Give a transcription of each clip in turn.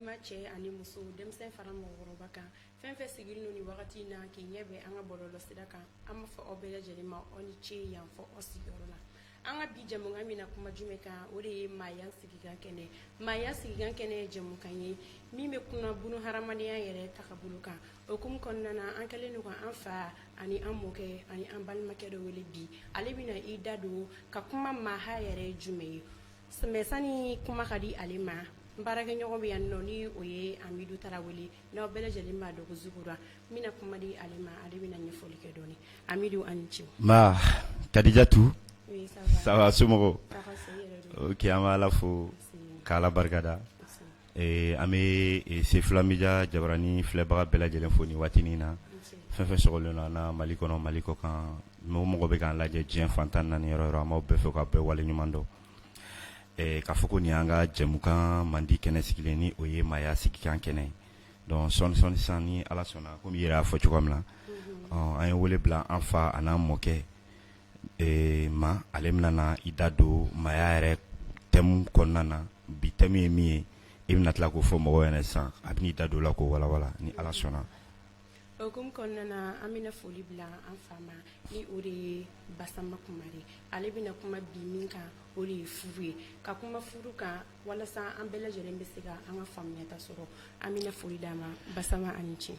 Ma cɛ ani muso, denmisɛn fara mɔgɔkɔrɔba kan, fɛn fɛn sigilen don nin wagati in na k'i ɲɛ bɛ an ka bɔlɔlɔ sira kan, an b'a fɔ aw bɛɛ lajɛlen ma, aw ni ce yan fɔ aw sigiyɔrɔ la. An ka bi jɛmukan bɛna kuma jumɛn kan? O de ye maaya sigikan kɛnɛ. Maaya sigikan kɛnɛ ye jɛmukan ye min bɛ kuma bunu hadamadenya yɛrɛ tagabolo kan. O hukumu kɔnɔna na, an kɛlen don ka an fa ani an mɔkɛ ani an balimakɛ dɔ wele bi. Ale bɛna i da don ka kuma maaya yɛrɛ ye jumɛn ye. Mais sani kuma ka di ale ma, n baarakɛɲɔgɔn bɛ yan nɔ, ni o ye Amidu Tarawele, n'aw bɛɛ lajɛlen b'a dɔn ko Zugura. N bɛna kuma di ale ma, ale bɛna ɲɛfɔli kɛ dɔɔni. Amidu, a ni ce. Nba Kadijatu. Oui, ça va. Ça va, somɔgɔw? Tɔɔrɔ si, i yɛrɛ dun? Ok, an bɛ Ala fo ka Ala barikada. Nse. An bɛ Sefula Media jabarani filɛbaga bɛɛ lajɛlen fo nin waatinin na. Nse. Fɛn fɛn sɔgɔlen don an na Mali kɔnɔ, Mali kɔ kan, mɔgɔ mɔgɔ bɛ k'an lajɛ diɲɛ fan 14 yɔrɔ yɔrɔ, an b'aw bɛɛ fo k'aw bɛɛ waleɲuman dɔn. K'a fɔ ko nin y'an ka jɛmukan mandi kɛnɛ sigilen ni o ye maaya sigikan kɛnɛ ye. Donc sɔɔni sɔɔni sisan, ni Ala sɔnna, komi i yɛrɛ y'a fɔ cogoya min na, an ye wele bila an fa an'an mɔkɛ ma. Ale bɛna na i da don maaya yɛrɛ thème kɔnɔna na. Bi thème ye min ye, i bɛna tila k'o fɔ mɔgɔw ɲɛna sisan. A bɛn'i da don o la k'o walawala ni Ala sɔnna. O hukumu kɔnɔna na, an bɛna foli bila an fa ma, ni o de ye Basama Kumare. Ale bɛna kuma bi min kan, o de ye furu ye. Ka kuma furu kan walasa an bɛɛ lajɛlen bɛ se ka an ka faamuyata sɔrɔ. An bɛna foli d'a ma. Basama, a ni ce.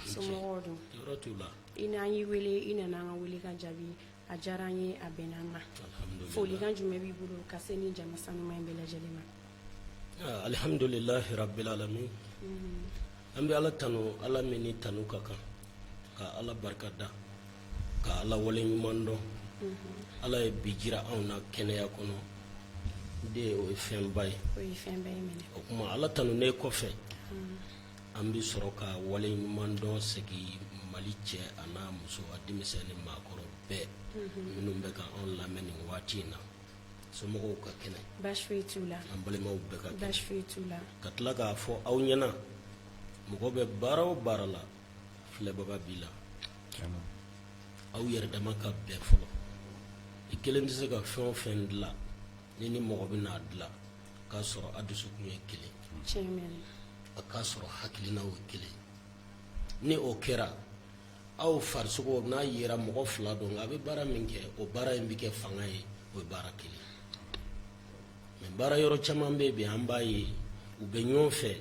Somɔgɔw dun? Tɔɔrɔ t'u la. I n'an y'i wele, i nana an ka wele ka jaabi, a diyara an ye, a bɛnna an ma. Folikan jumɛn b'i bolo ka se ni jama sanuma in bɛɛ lajɛlen ma? Alihamdulilahi rabbil alamin. An bɛ Ala tanu, Ala min ni tanu ka kan, ka Ala barika da, ka Ala wale ɲuman dɔn. Ala ye bi jira anw na kɛnɛya kɔnɔ de, o ye fɛnba ye. O tuma Ala tanunen kɔfɛ, an bɛ sɔrɔ ka wale ɲuman dɔn segin Mali cɛ a n'a muso, a denmisɛn ni maakɔrɔ bɛɛ minnu bɛ ka anw lamɛn nin waati in na. Somɔgɔw ka kɛnɛ? Baasi foyi t'u la. An balimaw bɛɛ ka kɛnɛ? Baasi foyi t'u la. Ka tila k'a fɔ aw ɲɛna, mɔgɔ bɛ baara o baara la, filɛbaga b'i la. Aw yɛrɛ dama ka bɛn fɔlɔ. I kelen tɛ se ka fɛn o fɛn dilan, ni ni mɔgɔ bɛ n'a dilan, k'a sɔrɔ a dusukun ye kelen, a k'a sɔrɔ hakilinaw ye kelen. Ni o kɛra, aw farisogo n'a yera mɔgɔ fila don, a bɛ baara min kɛ, o baara in bɛ kɛ fanga ye, o ye baara kelen. Mais baara yɔrɔ caman bɛ bi, an b'a ye u bɛ ɲɔgɔn fɛ,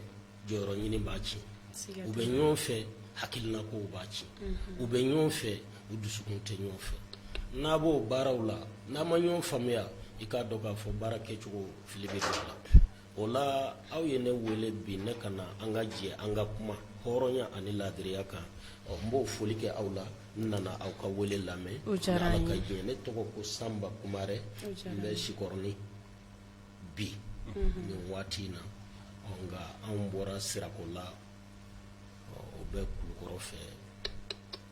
jɔyɔrɔ ɲini b'a tiɲɛ, u bɛ ɲɔgɔn fɛ, hakilinakow b'a tiɲɛ, u bɛ ɲɔgɔn fɛ, u dusukun tɛ ɲɔgɔn fɛ. N'a b'o baaraw la, n'a ma ɲɔgɔn faamuya, i k'a dɔn k'a fɔ baara kɛcogo fili bɛ don a la. O la, aw ye ne wele bi ne ka na an ka jɛ an ka kuma hɔrɔnya ani laadiriya kan. Ɔ, n b'o foli kɛ aw la. N nana aw ka wele lamɛn. O diyara an ye. Ala ka diɲɛ. Ne tɔgɔ ko Sanba Kumarɛ. N bɛ Sikɔrɔni bi nin waati in na. Ɔ, nka anw bɔra Sirakola, o bɛ Kulukɔrɔ fɛ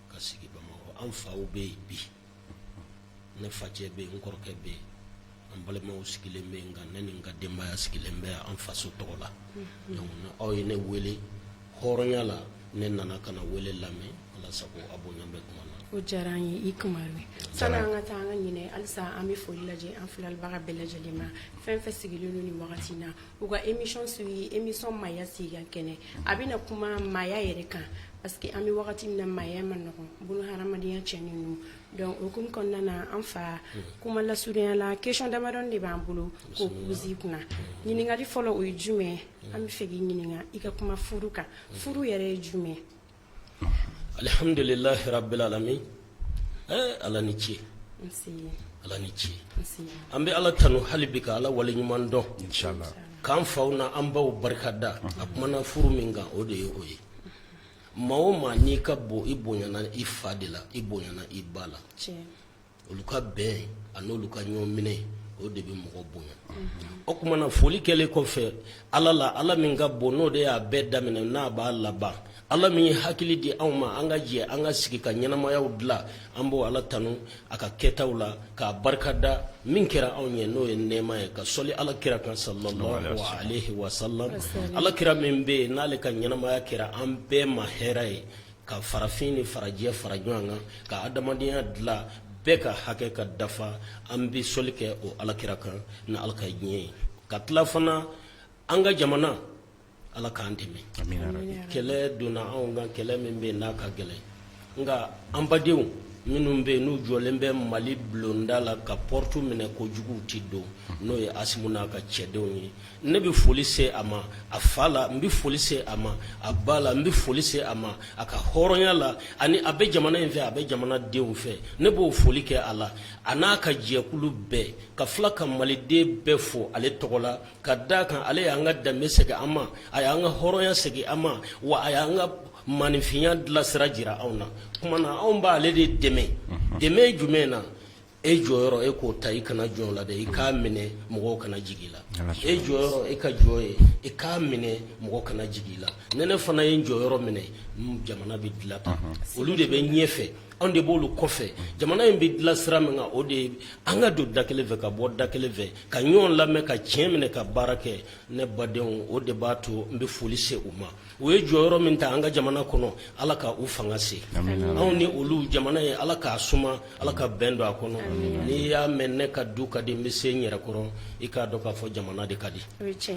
ka sigi Bamakɔ. An faw bɛ yen bi. Ne facɛ bɛ yen, n kɔrɔkɛ bɛ yen, an balimaw sigilen bɛ yen, nka ne ni n ka denbaya sigilen bɛ an faso tɔgɔ la. Donc aw ye ne wele hɔrɔnya la, ne nana ka na wele lamɛn. Ala sago a bonya bɛ kuma na. O diyara an ye, i Kumare. Sani an ka taa, an ka ɲinɛ halisa, an bɛ foli lajɛ an filɛbaga bɛɛ lajɛlen ma, fɛn fɛn sigilen don nin wagati in na u ka émission suivi, émission Maaya Sigikan Kɛnɛ. A bɛna kuma maaya yɛrɛ kan, parce que an bɛ wagati min na, maaya ma nɔgɔn, buna hadamadenya tiɲɛnen don. Donc o hukumu kɔnɔna na, an fa, kuma lasurunya la, question damadɔni de b'an bolo k'o poser i kunna. Ɲininkali fɔlɔ, o ye jumɛn? An bɛ fɛ k'i ɲininka i ka kuma furu kan. Furu yɛrɛ ye jumɛn? Alihamdulilahi rabbil alamin. Ala ni ce, Ala ni ce. An bɛ Ala tanu hali bi, ka Ala waleɲuman dɔn, inchallah, k'an faw na an baw barika da. A kumana furu min kan, o de ye o ye. Maa o maa n'i ka bon, i bonyana i fa de la, i bonyana i ba la. Olu ka bɛn a n'olu ka ɲɔgɔn minɛ, o de bɛ mɔgɔ bonya. O tuma na, foli kɛlen kɔfɛ Ala la, Ala min ka bon, n'o de y'a bɛɛ daminɛ, n'a b'a laban, Ala min ye hakili di anw ma an ka jɛ an ka sigi ka ɲɛnamayaw dilan, an b'o Ala tanu a ka kɛtaw la, k'a barika da min kɛra anw ye, n'o ye nɛɛma ye, ka sɔli Ala kira kan, sallallahu alaihi wa sallam. Ala kira min bɛ yen, n'ale ka ɲɛnamaya kɛra an bɛɛ ma hɛrɛ ye, ka farafin ni farajɛ fara ɲɔgɔn kan, ka adamadenya dilan, bɛɛ ka hakɛ ka dafa. An bɛ sɔli kɛ o Ala kira kan ni Ala ka diɲɛ ye. Ka tila fana, an ka jamana Ala k'an dɛmɛ. Kɛlɛ donna anw kan, kɛlɛ min bɛ yen n'a ka gɛlɛn, nka an badenw minnu bɛ yen n'u jɔlen bɛ Mali bulonda la ka porte minɛ ko juguw tɛ don, n'o ye Asimu n'a ka cɛdenw ye, ne bɛ foli se a ma a fa la, n bɛ foli se a ma a ba la, n bɛ foli se a ma a ka hɔrɔnya la, ani a bɛ jamana in fɛ, a bɛ jamana denw fɛ. Ne b'o foli kɛ a la, a n'a ka jɛkulu bɛɛ, ka tila ka maliden bɛɛ fo ale tɔgɔ la, ka d'a kan ale y'an ka danbe segin an ma, a y'an ka hɔrɔnya segin an ma, wa a y'an ka maninfinya dilansira jira anw na. Tuma na anw b'ale de dɛmɛ. Dɛmɛ jumɛn na? E jɔyɔrɔ e k'o ta, i kana jɔn la dɛ, i k'a minɛ, mɔgɔw kana jigin i la. E jɔyɔrɔ e ka jɔ ye, i k'a minɛ, mɔgɔ kana jigin i la. Ne ne fana ye n jɔyɔrɔ minɛ, jamana bɛ dilan tan. Olu de bɛ ɲɛfɛ, anw de b'olu kɔfɛ. Jamana in bɛ dilan sira min kan, o de ye an ka don da kelen fɛ ka bɔ da kelen fɛ, ka ɲɔgɔn lamɛn, ka tiɲɛ minɛ, ka baara kɛ. Ne badenw, o de b'a to n bɛ foli se u ma. U ye jɔyɔrɔ min ta an ka jamana kɔnɔ, Ala ka u fanga se. Anw ni olu, jamana ye Ala k'a suma, Ala ka bɛn don a kɔnɔ. N'i y'a mɛn ne ka du ka di, n bɛ se n yɛrɛ kɔrɔ, i k'a dɔn k'a fɔ jamana de ka di.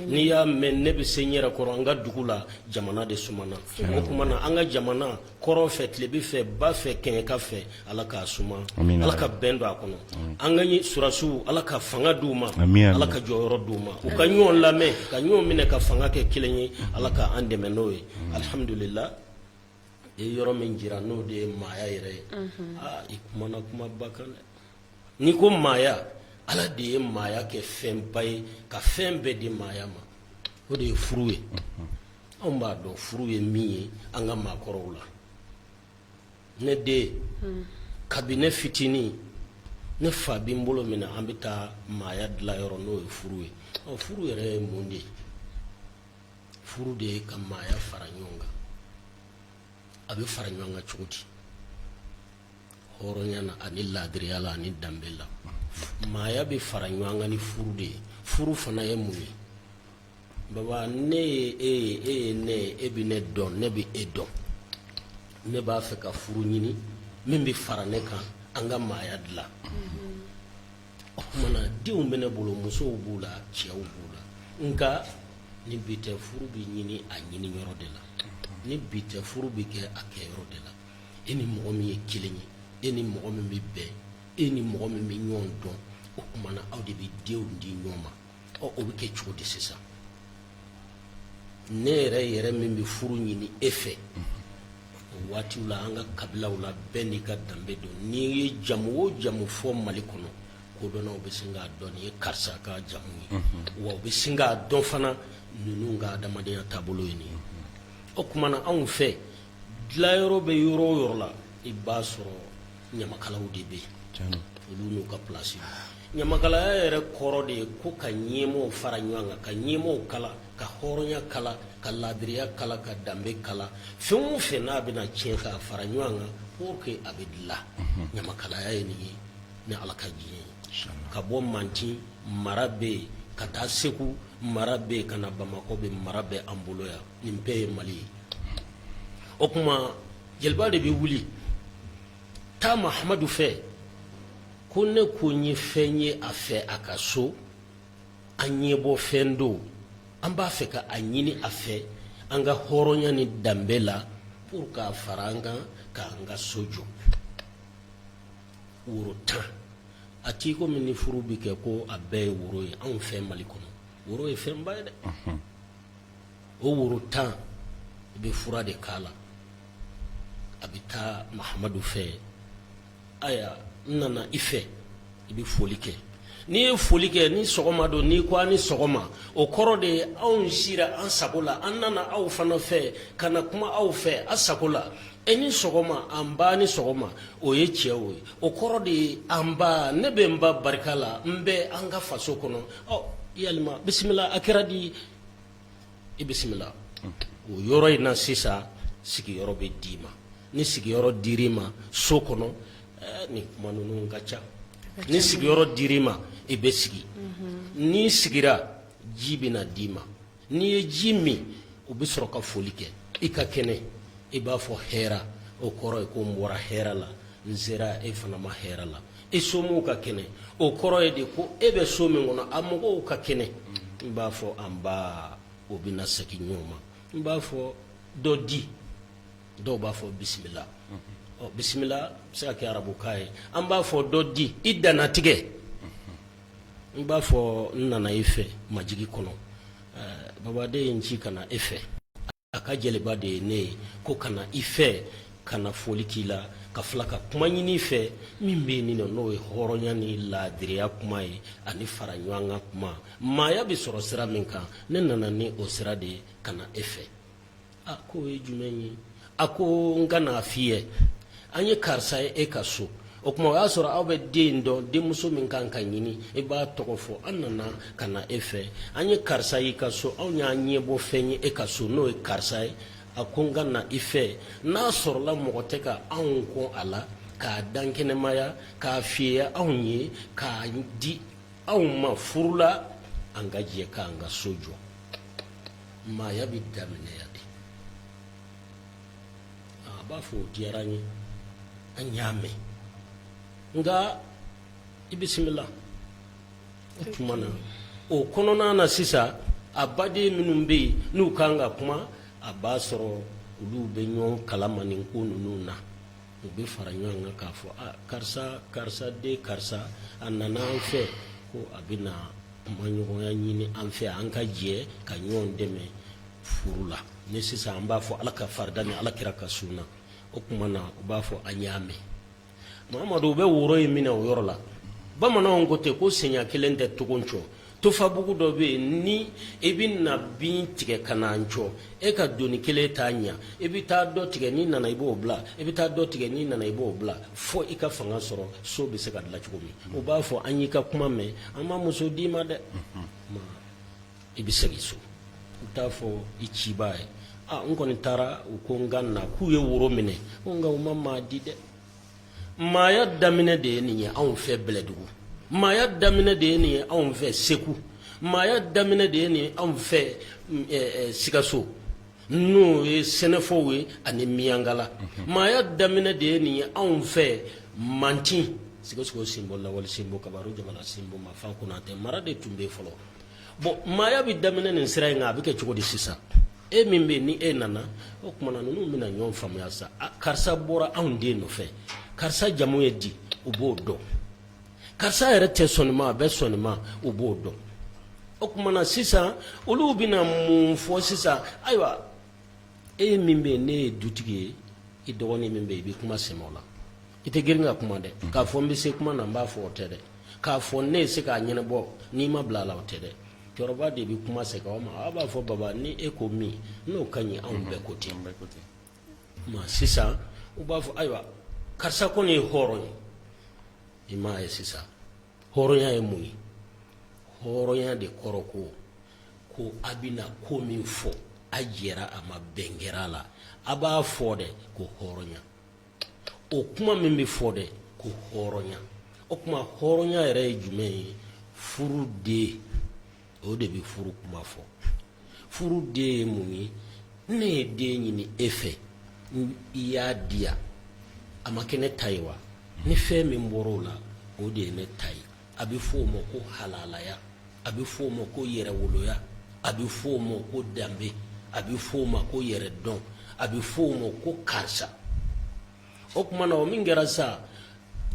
N'i y'a mɛn ne bɛ se n yɛrɛ kɔrɔ n ka dugu la, jamana de sumana. O tuma na an ka jamana kɔrɔn fɛ, tilebin fɛ, ba fɛ, kɛɲɛka fɛ, Ala k'a suma, Ala ka bɛn don a kɔnɔ. An ka sɔrɔdasiw, Ala ka fanga d'u ma, Ala ka jɔyɔrɔ d'u ma, u ka ɲɔgɔn lamɛn, ka ɲɔgɔn minɛ, ka fanga kɛ kelen ye. Ala ka an dɛmɛ n'o ye. Alihamdulila, i ye yɔrɔ min jira, n'o de ye maaya yɛrɛ ye. Aa, i kumana kumaba kan dɛ. N'i ko maaya, Ala de ye maaya kɛ fɛnba ye, ka fɛn bɛɛ di maaya ma, o de ye furu ye. Anw b'a dɔn furu ye min ye an ka maakɔrɔw la. Ne den, kabini ne fitinin, ne fa bɛ n bolo minɛ, an bɛ taa maaya dilanyɔrɔ, n'o ye furu ye. Ɔ, furu yɛrɛ ye mun de ye? Furu de ye ka maaya fara ɲɔgɔn kan. A bɛ fara ɲɔgɔn kan cogo di? Hɔrɔnya na, ani laadiriya la, ani danbe la. Maaya bɛ fara ɲɔgɔn kan ni furu de ye. Furu fana ye mun ye? Baba, ne ye e ye, e ye ne ye, e bɛ ne dɔn, ne bɛ e dɔn. Ne b'a fɛ ka furu ɲini min bɛ fara ne kan, an ka maaya dilan. O tuma na denw bɛ ne bolo, musow b'u la, cɛw b'u la, nka ni bi tɛ, furu bɛ ɲini a ɲini yɔrɔ de la. Ni bi tɛ, furu bɛ kɛ a kɛ yɔrɔ de la. E ni mɔgɔ min ye kelen ye, e ni mɔgɔ min bɛ bɛn, e ni mɔgɔ min bɛ ɲɔgɔn dɔn, o tuma na aw de bɛ denw di ɲɔgɔn ma. Ɔ, o bɛ kɛ cogo di sisan? Ne yɛrɛ yɛrɛ min bɛ furu ɲini e fɛ, o waatiw la, an ka kabilaw la, bɛɛ n'i ka danbe don. N'i ye jamu o jamu fɔ Mali kɔnɔ, kodɔnnaw bɛ sin k'a dɔn nin ye karisa ka jamu ye, wa u bɛ sin k'a dɔn fana ninnu ka adamadenya taabolo ye nin ye. O tuma na anw fɛ, dilanyɔrɔ bɛ yɔrɔ o yɔrɔ la, i b'a sɔrɔ ɲamakalaw de bɛ yen, olu n'u ka place. Ɲamakalaya yɛrɛ kɔrɔ de ye ko ka ɲɛmɔgɔw fara ɲɔgɔn kan, ka ɲɛmɔgɔw kala, ka hɔrɔnya kala, ka laadiriya kala, ka danbe kala. Fɛn o fɛn n'a bɛna tiɲɛ, k'a fara ɲɔgɔn kan pour que a bɛ dilan. Ɲamakalaya ye nin ye ni Ala ka diɲɛ ye. Ka bɔ Manti, mara bɛ yen, ka taa Segu, mara bɛ yen, ka na Bamakɔ bɛ, mara bɛ an bolo yan. Nin bɛɛ ye Mali ye. O tuma jeliba de bɛ wuli taa Mahamadu fɛ ko ne ko n ye fɛn ye a fɛ a ka so, an ɲɛbɔ fɛn don, an b'a fɛ ka a ɲini a fɛ an ka hɔrɔnya ni danbe la pour k'a fara an kan, k'an ka so jɔ. Woro 10, a t'i komi ni furu bɛ kɛ ko a bɛɛ ye woro ye. Anw fɛ Mali kɔnɔ, woro ye fɛnba ye dɛ. O woro 10, i bɛ fura de k'a la, a bɛ taa Mahamadu fɛ. Ayiwa, n nana i fɛ, i bɛ foli kɛ. N'i ye foli kɛ, ni sɔgɔma don, n'i ko a ni sɔgɔma, o kɔrɔ de ye anw sira an sago la, an nana aw fana fɛ ka na kuma aw fɛ a sago la. E ni sɔgɔma, an ba ni sɔgɔma, o ye cɛw ye. O kɔrɔ de ye an ba, ne bɛ n ba barika la, n bɛ an ka faso kɔnɔ. Ɔ yalima bisimila, a kɛra di? I bisimila. O yɔrɔ in na sisan, sigiyɔrɔ bɛ d'i ma. Ni sigiyɔrɔ dir'i ma so kɔnɔ, nin kuma ninnu ka ca. Ni sigiyɔrɔ dir'i ma, i bɛ sigi. N'i sigira, ji bɛ na d'i ma. N'i ye ji min, u bɛ sɔrɔ ka foli kɛ. I ka kɛnɛ, i b'a fɔ hɛra. O kɔrɔ ye ko n bɔra hɛra la, n sera e fana ma hɛra la. I somɔgɔw ka kɛnɛ, o kɔrɔ ye de ko e bɛ so min kɔnɔ, a mɔgɔw ka kɛnɛ. N b'a fɔ an ba, o bɛna segin ɲɔgɔn ma. N b'a fɔ dɔ di, dɔw b'a fɔ bisimila. Ɔ, bisimila bɛ se ka kɛ arabukan ye. An b'a fɔ dɔ di, i dannatigɛ. N b'a fɔ n nana i fɛ majigi kɔnɔ. Babaden ye n ci ka na e fɛ. A ka jeliba de ye ne ye ko ka na i fɛ, ka na foli k'i la, ka fila ka kuma ɲini i fɛ min bɛ yen nɔ, n'o ye hɔrɔnya ni laadiriya kuma ye ani fara ɲɔgɔn kan kuma. Maaya bɛ sɔrɔ sira min kan, ne nana ni o sira de ye ka na e fɛ. A k'o ye jumɛn ye? A ko n ka n'a f'i ye, an ye karisa ye e ka so. O tuma o y'a sɔrɔ aw bɛ den dɔn, denmuso min kan ka ɲini, i b'a tɔgɔ fɔ. An nana ka na e fɛ, an ye karisa y'i ka so, anw y'an ɲɛbɔ fɛn ye e ka so, n'o ye karisa ye. A ko n ka na i fɛ, n'a sɔrɔla mɔgɔ tɛ ka anw kɔn a la, k'a dankɛnɛmaya, k'a fiyeya anw ye, k'a di anw ma furu la, an ka jɛ k'an ka so jɔ. Maaya bɛ daminɛ yan de. A b'a fɔ o diyara n ye, an y'a mɛn, nka i bisimila. O tuma na o kɔnɔna na sisan, a baden minnu bɛ yen n'u kan ka kuma, a b'a sɔrɔ olu bɛ ɲɔgɔn kalama nin ko ninnu na. U bɛ fara ɲɔgɔn kan k'a fɔ karisa, karisa den karisa, a nana an fɛ ko a bɛna kumaɲɔgɔnya ɲini an fɛ, an ka jɛ ka ɲɔgɔn dɛmɛ furu la. Ni sisan an b'a fɔ Ala ka farida ni Ala kira ka sunna. O tuma na u b'a fɔ an y'a mɛn. Mamadu, u bɛ woro in minɛ o yɔrɔ la. Bamananw ko ten ko senya kelen tɛ togo cɔ. Tofabugu dɔ bɛ yen, ni i bɛ na bin tigɛ ka na cɔ, e ka doni kelen t'a ɲɛ. I bɛ taa dɔ tigɛ, n'i nana i b'o bila, i bɛ taa dɔ tigɛ, n'i nana i b'o bila, fo i ka fanga sɔrɔ so bɛ se ka dilan cogo min. U b'a fɔ an y'i ka kuma mɛn, an ma muso d'i ma dɛ. I bɛ segin so, i bɛ taa fɔ i cibaa ye: aa, n kɔni taara, u ko n ka na, k'u ye woro minɛ, ko nka u ma maa di dɛ. Maaya daminɛ de ye nin ye anw fɛ Bɛlɛdugu, maaya daminɛ de ye nin ye anw fɛ Segu, maaya daminɛ de ye nin ye anw fɛ Sikaso, n'o ye Sɛnɛfɔw ye ani Miyankala. Maaya daminɛ de ye nin ye anw fɛ Mantin, Sikaso Sinbo, Lawale Sinbo, Kabaru Jamana Sinbo, Mafan Konatɛ. Mara de tun bɛ yen fɔlɔ. Bon, maaya bɛ daminɛ nin sira in kan. A bɛ kɛ cogo di sisan? E min bɛ ni e nana, o tuma na ninnu bɛna ɲɔgɔn faamuya sa. Karisa bɔra anw den nɔfɛ, karisa jamu ye di, u b'o dɔn. Karisa yɛrɛ tɛ sɔn nin ma, a bɛ sɔn nin ma, u b'o dɔn. O tuma na sisan olu bɛna mun fɔ sisan? Ayiwa, e min bɛ yen, ne ye dutigi ye, i dɔgɔnin min bɛ yen, i bɛ kuma sɛmɛ o la. I tɛ girin ka kuma dɛ, k'a fɔ n bɛ se kuma na, n b'a fɔ, o tɛ dɛ. K'a fɔ ne ye se k'a ɲɛnabɔ n'i ma bila a la, o tɛ dɛ. Cɛkɔrɔba de bɛ kuma segin aw ma. Aw b'a fɔ baba, ni e ko min, n'o ka ɲi, anw bɛɛ ko ten. Ma sisan u b'a fɔ ayiwa, karisa kɔni ye hɔrɔn ye. I m'a ye sisan, hɔrɔnya ye mun ye? Hɔrɔnya de kɔrɔ ko a bɛna ko min fɔ, a jɛra a ma, bɛn kɛra a la, a b'a fɔ dɛ ko hɔrɔnya. O kuma min bɛ fɔ dɛ ko hɔrɔnya, o tuma hɔrɔnya yɛrɛ ye jumɛn ye? Furu den, o de bɛ furu kuma fɔ. Furu den ye mun ye? Ne ye den ɲini e fɛ, i y'a di yan, a ma kɛ ne ta ye wa? Ni fɛn min bɔra o la, o de ye ne ta ye. A bɛ fɔ o ma ko halalaya, a bɛ fɔ o ma ko yɛrɛwoloya, a bɛ fɔ o ma ko danbe, a bɛ fɔ o ma ko yɛrɛdɔn, a bɛ fɔ o ma ko karisa. O tuma na o min kɛra sa,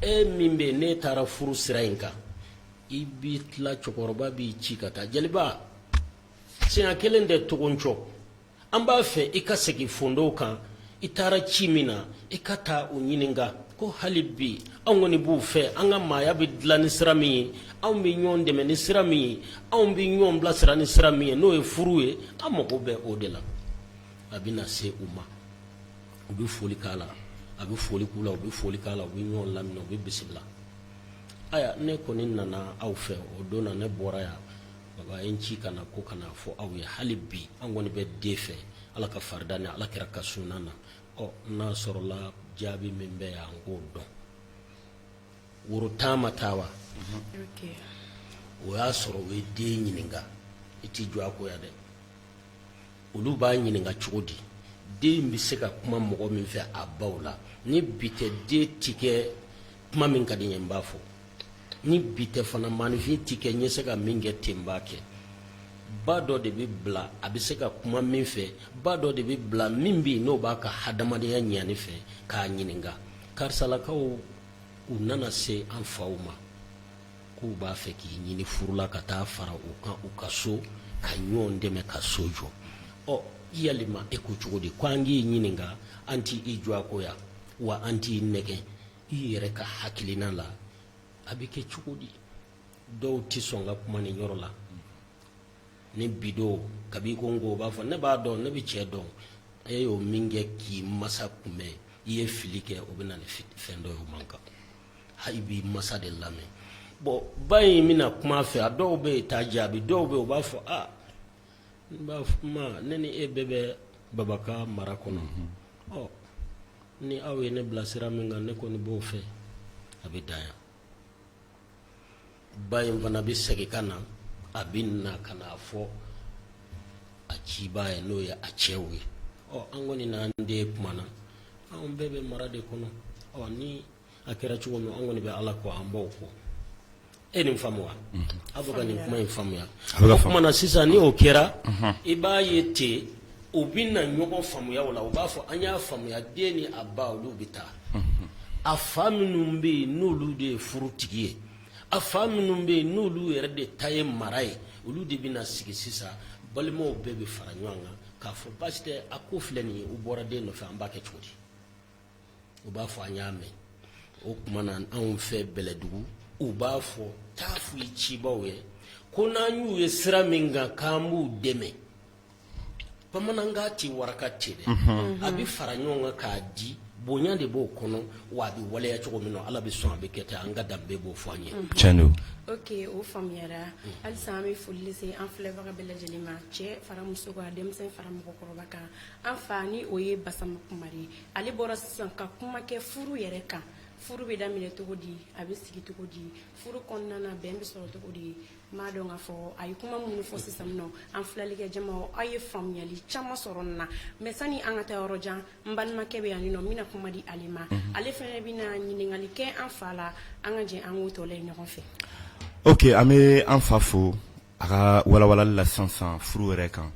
e min bɛ yen, n'e taara furu sira in kan, i b'i tila, cɛkɔrɔba b'i ci ka taa jeliba. Siɲɛ kelen tɛ togo cɔ. An b'a fɛ i ka segin fondow kan. I taara ci min na, i ka taa u ɲininka ko hali bi anw kɔni b'u fɛ, an ka maaya bɛ dilan ni sira min ye, anw bɛ ɲɔgɔn dɛmɛ ni sira min ye, anw bɛ ɲɔgɔn bilasira ni sira min ye, n'o ye furu ye, an mago bɛ o de la. A bɛ na se u ma, u bɛ foli k'a la, a bɛ foli k'u la, u bɛ foli k'a la, u bɛ ɲɔgɔn laminɛ, u bɛ bisimila. Ayiwa, ne kɔni nana aw fɛ o don na, ne bɔra yan, baba ye n ci ka na ko ka n'a fɔ aw ye hali bi an kɔni bɛ den fɛ, Ala ka farida ni Ala kira ka sunna na. Ɔ, n'a sɔrɔla jaabi min bɛ yan, an k'o dɔn. Woro tan ma taa wa? O y'a sɔrɔ u ye den ɲininka. I t'i jɔ a ko yan dɛ. Olu b'a ɲininka cogo di? Den bɛ se ka kuma mɔgɔ min fɛ a baw la. Ni bi tɛ, den ti kɛ kuma min ka di n ye n b'a fɔ. Ni bi tɛ fana, maaninfin ti kɛ n ye se ka min kɛ ten, n b'a kɛ. Ba dɔ de bɛ bila a bɛ se ka kuma min fɛ, ba dɔ de bɛ bila min bɛ yen n'o b'a ka hadamadenya ɲani fɛ k'a ɲininka, karisalakaw u nana se an faw ma k'u b'a fɛ k'i ɲini furu la ka taa fara u kan u ka so ka ɲɔgɔn dɛmɛ ka so jɔ. Ɔ yalima e ko cogo di? Ko an k'i ɲininka, an t'i i jɔyakoya wa an t'i nɛgɛn, i yɛrɛ ka hakilina la a bɛ kɛ cogo di? Dɔw tɛ sɔn ka kuma nin yɔrɔ la. Ni bi don kabi ko n ko u b'a fɔ ne b'a dɔn, ne bɛ cɛ dɔn. E y'o min kɛ k'i masa kunbɛn, i ye fili kɛ, o bɛ na ni fɛn dɔ ye, o man kan. Hali b'i masa de lamɛn. Bon, ba in bɛna kuma fɛ, a dɔw bɛ yen t'a jaabi, dɔw bɛ yen u b'a fɔ aa n b'a ma, ne ni e bɛɛ bɛ baba ka mara kɔnɔ. Ɔ ni aw ye ne bila sira min kan, ne kɔni b'o fɛ, a bɛ dan yan. Ba in fana bɛ segin ka na, a bɛ na ka n'a fɔ a cibaa ye, n'o ye a cɛw ye. Ɔ an kɔni n'an den kumana, anw bɛɛ bɛ mara de kɔnɔ. Ɔ ni a kɛra cogo min, an kɔni bɛ Ala kɔ, an b'aw kɔ. E nin faamu wa? Aw bɛ ka nin kuma in faamuya? O tuma na sisan, ni o kɛra, i b'a ye ten, u bɛ na ɲɔgɔn faamuya o la. U b'a fɔ an y'a faamuya, den ni a ba olu bɛ taa. A fa minnu bɛ yen n'olu de ye furu tigi ye, a fa minnu bɛ yen n'olu yɛrɛ de ta ye mara ye, olu de bɛna sigi sisan. Balimaw bɛɛ bɛ fara ɲɔgɔn kan k'a fɔ baasi tɛ, a ko filɛ nin ye, u bɔra den nɔfɛ, an b'a kɛ cogo di? U b'a fɔ an y'a mɛn. O tuma na, anw fɛ Bɛlɛdugu, u b'a fɔ taa fɔ i cibaw ye ko n'an y'u ye sira min kan, k'an b'u dɛmɛ. Bamanankan tɛ waraka ten dɛ, a bɛ fara ɲɔgɔn kan k'a di, bonya de b'o kɔnɔ, wa a bɛ waleya cogo min na, Ala bɛ sɔn a bɛ kɛ ten. An ka danbe b'o fɔ an ye. Tiɲɛ don. Ok, o faamuyara. Halisa an bɛ foli lase an filɛbaga bɛɛ lajɛlen ma, cɛ fara muso kan, denmisɛn fara mɔgɔkɔrɔba kan. An fa ni o ye Basama Kumare ye, ale bɔra sisan ka kuma kɛ furu yɛrɛ kan. Furu bɛ daminɛ cogo di? A bɛ sigi cogo di? Furu kɔnɔna na, bɛn bɛ sɔrɔ cogo di? N b'a dɔn k'a fɔ a ye kuma minnu fɔ sisan nɔ, an filɛlikɛ jama, aw ye faamuyali caman sɔrɔ nin na. Mais sani an ka taa yɔrɔ jan, n balimakɛ bɛ yan nɔ, n bɛna kuma di ale ma. Ale fana bɛna ɲininkali kɛ an fa la. An ka jɛ an k'o tɔ lajɛ ɲɔgɔn fɛ. Ok, an bɛ an fa fo a ka walawalali la sisan furu yɛrɛ kan.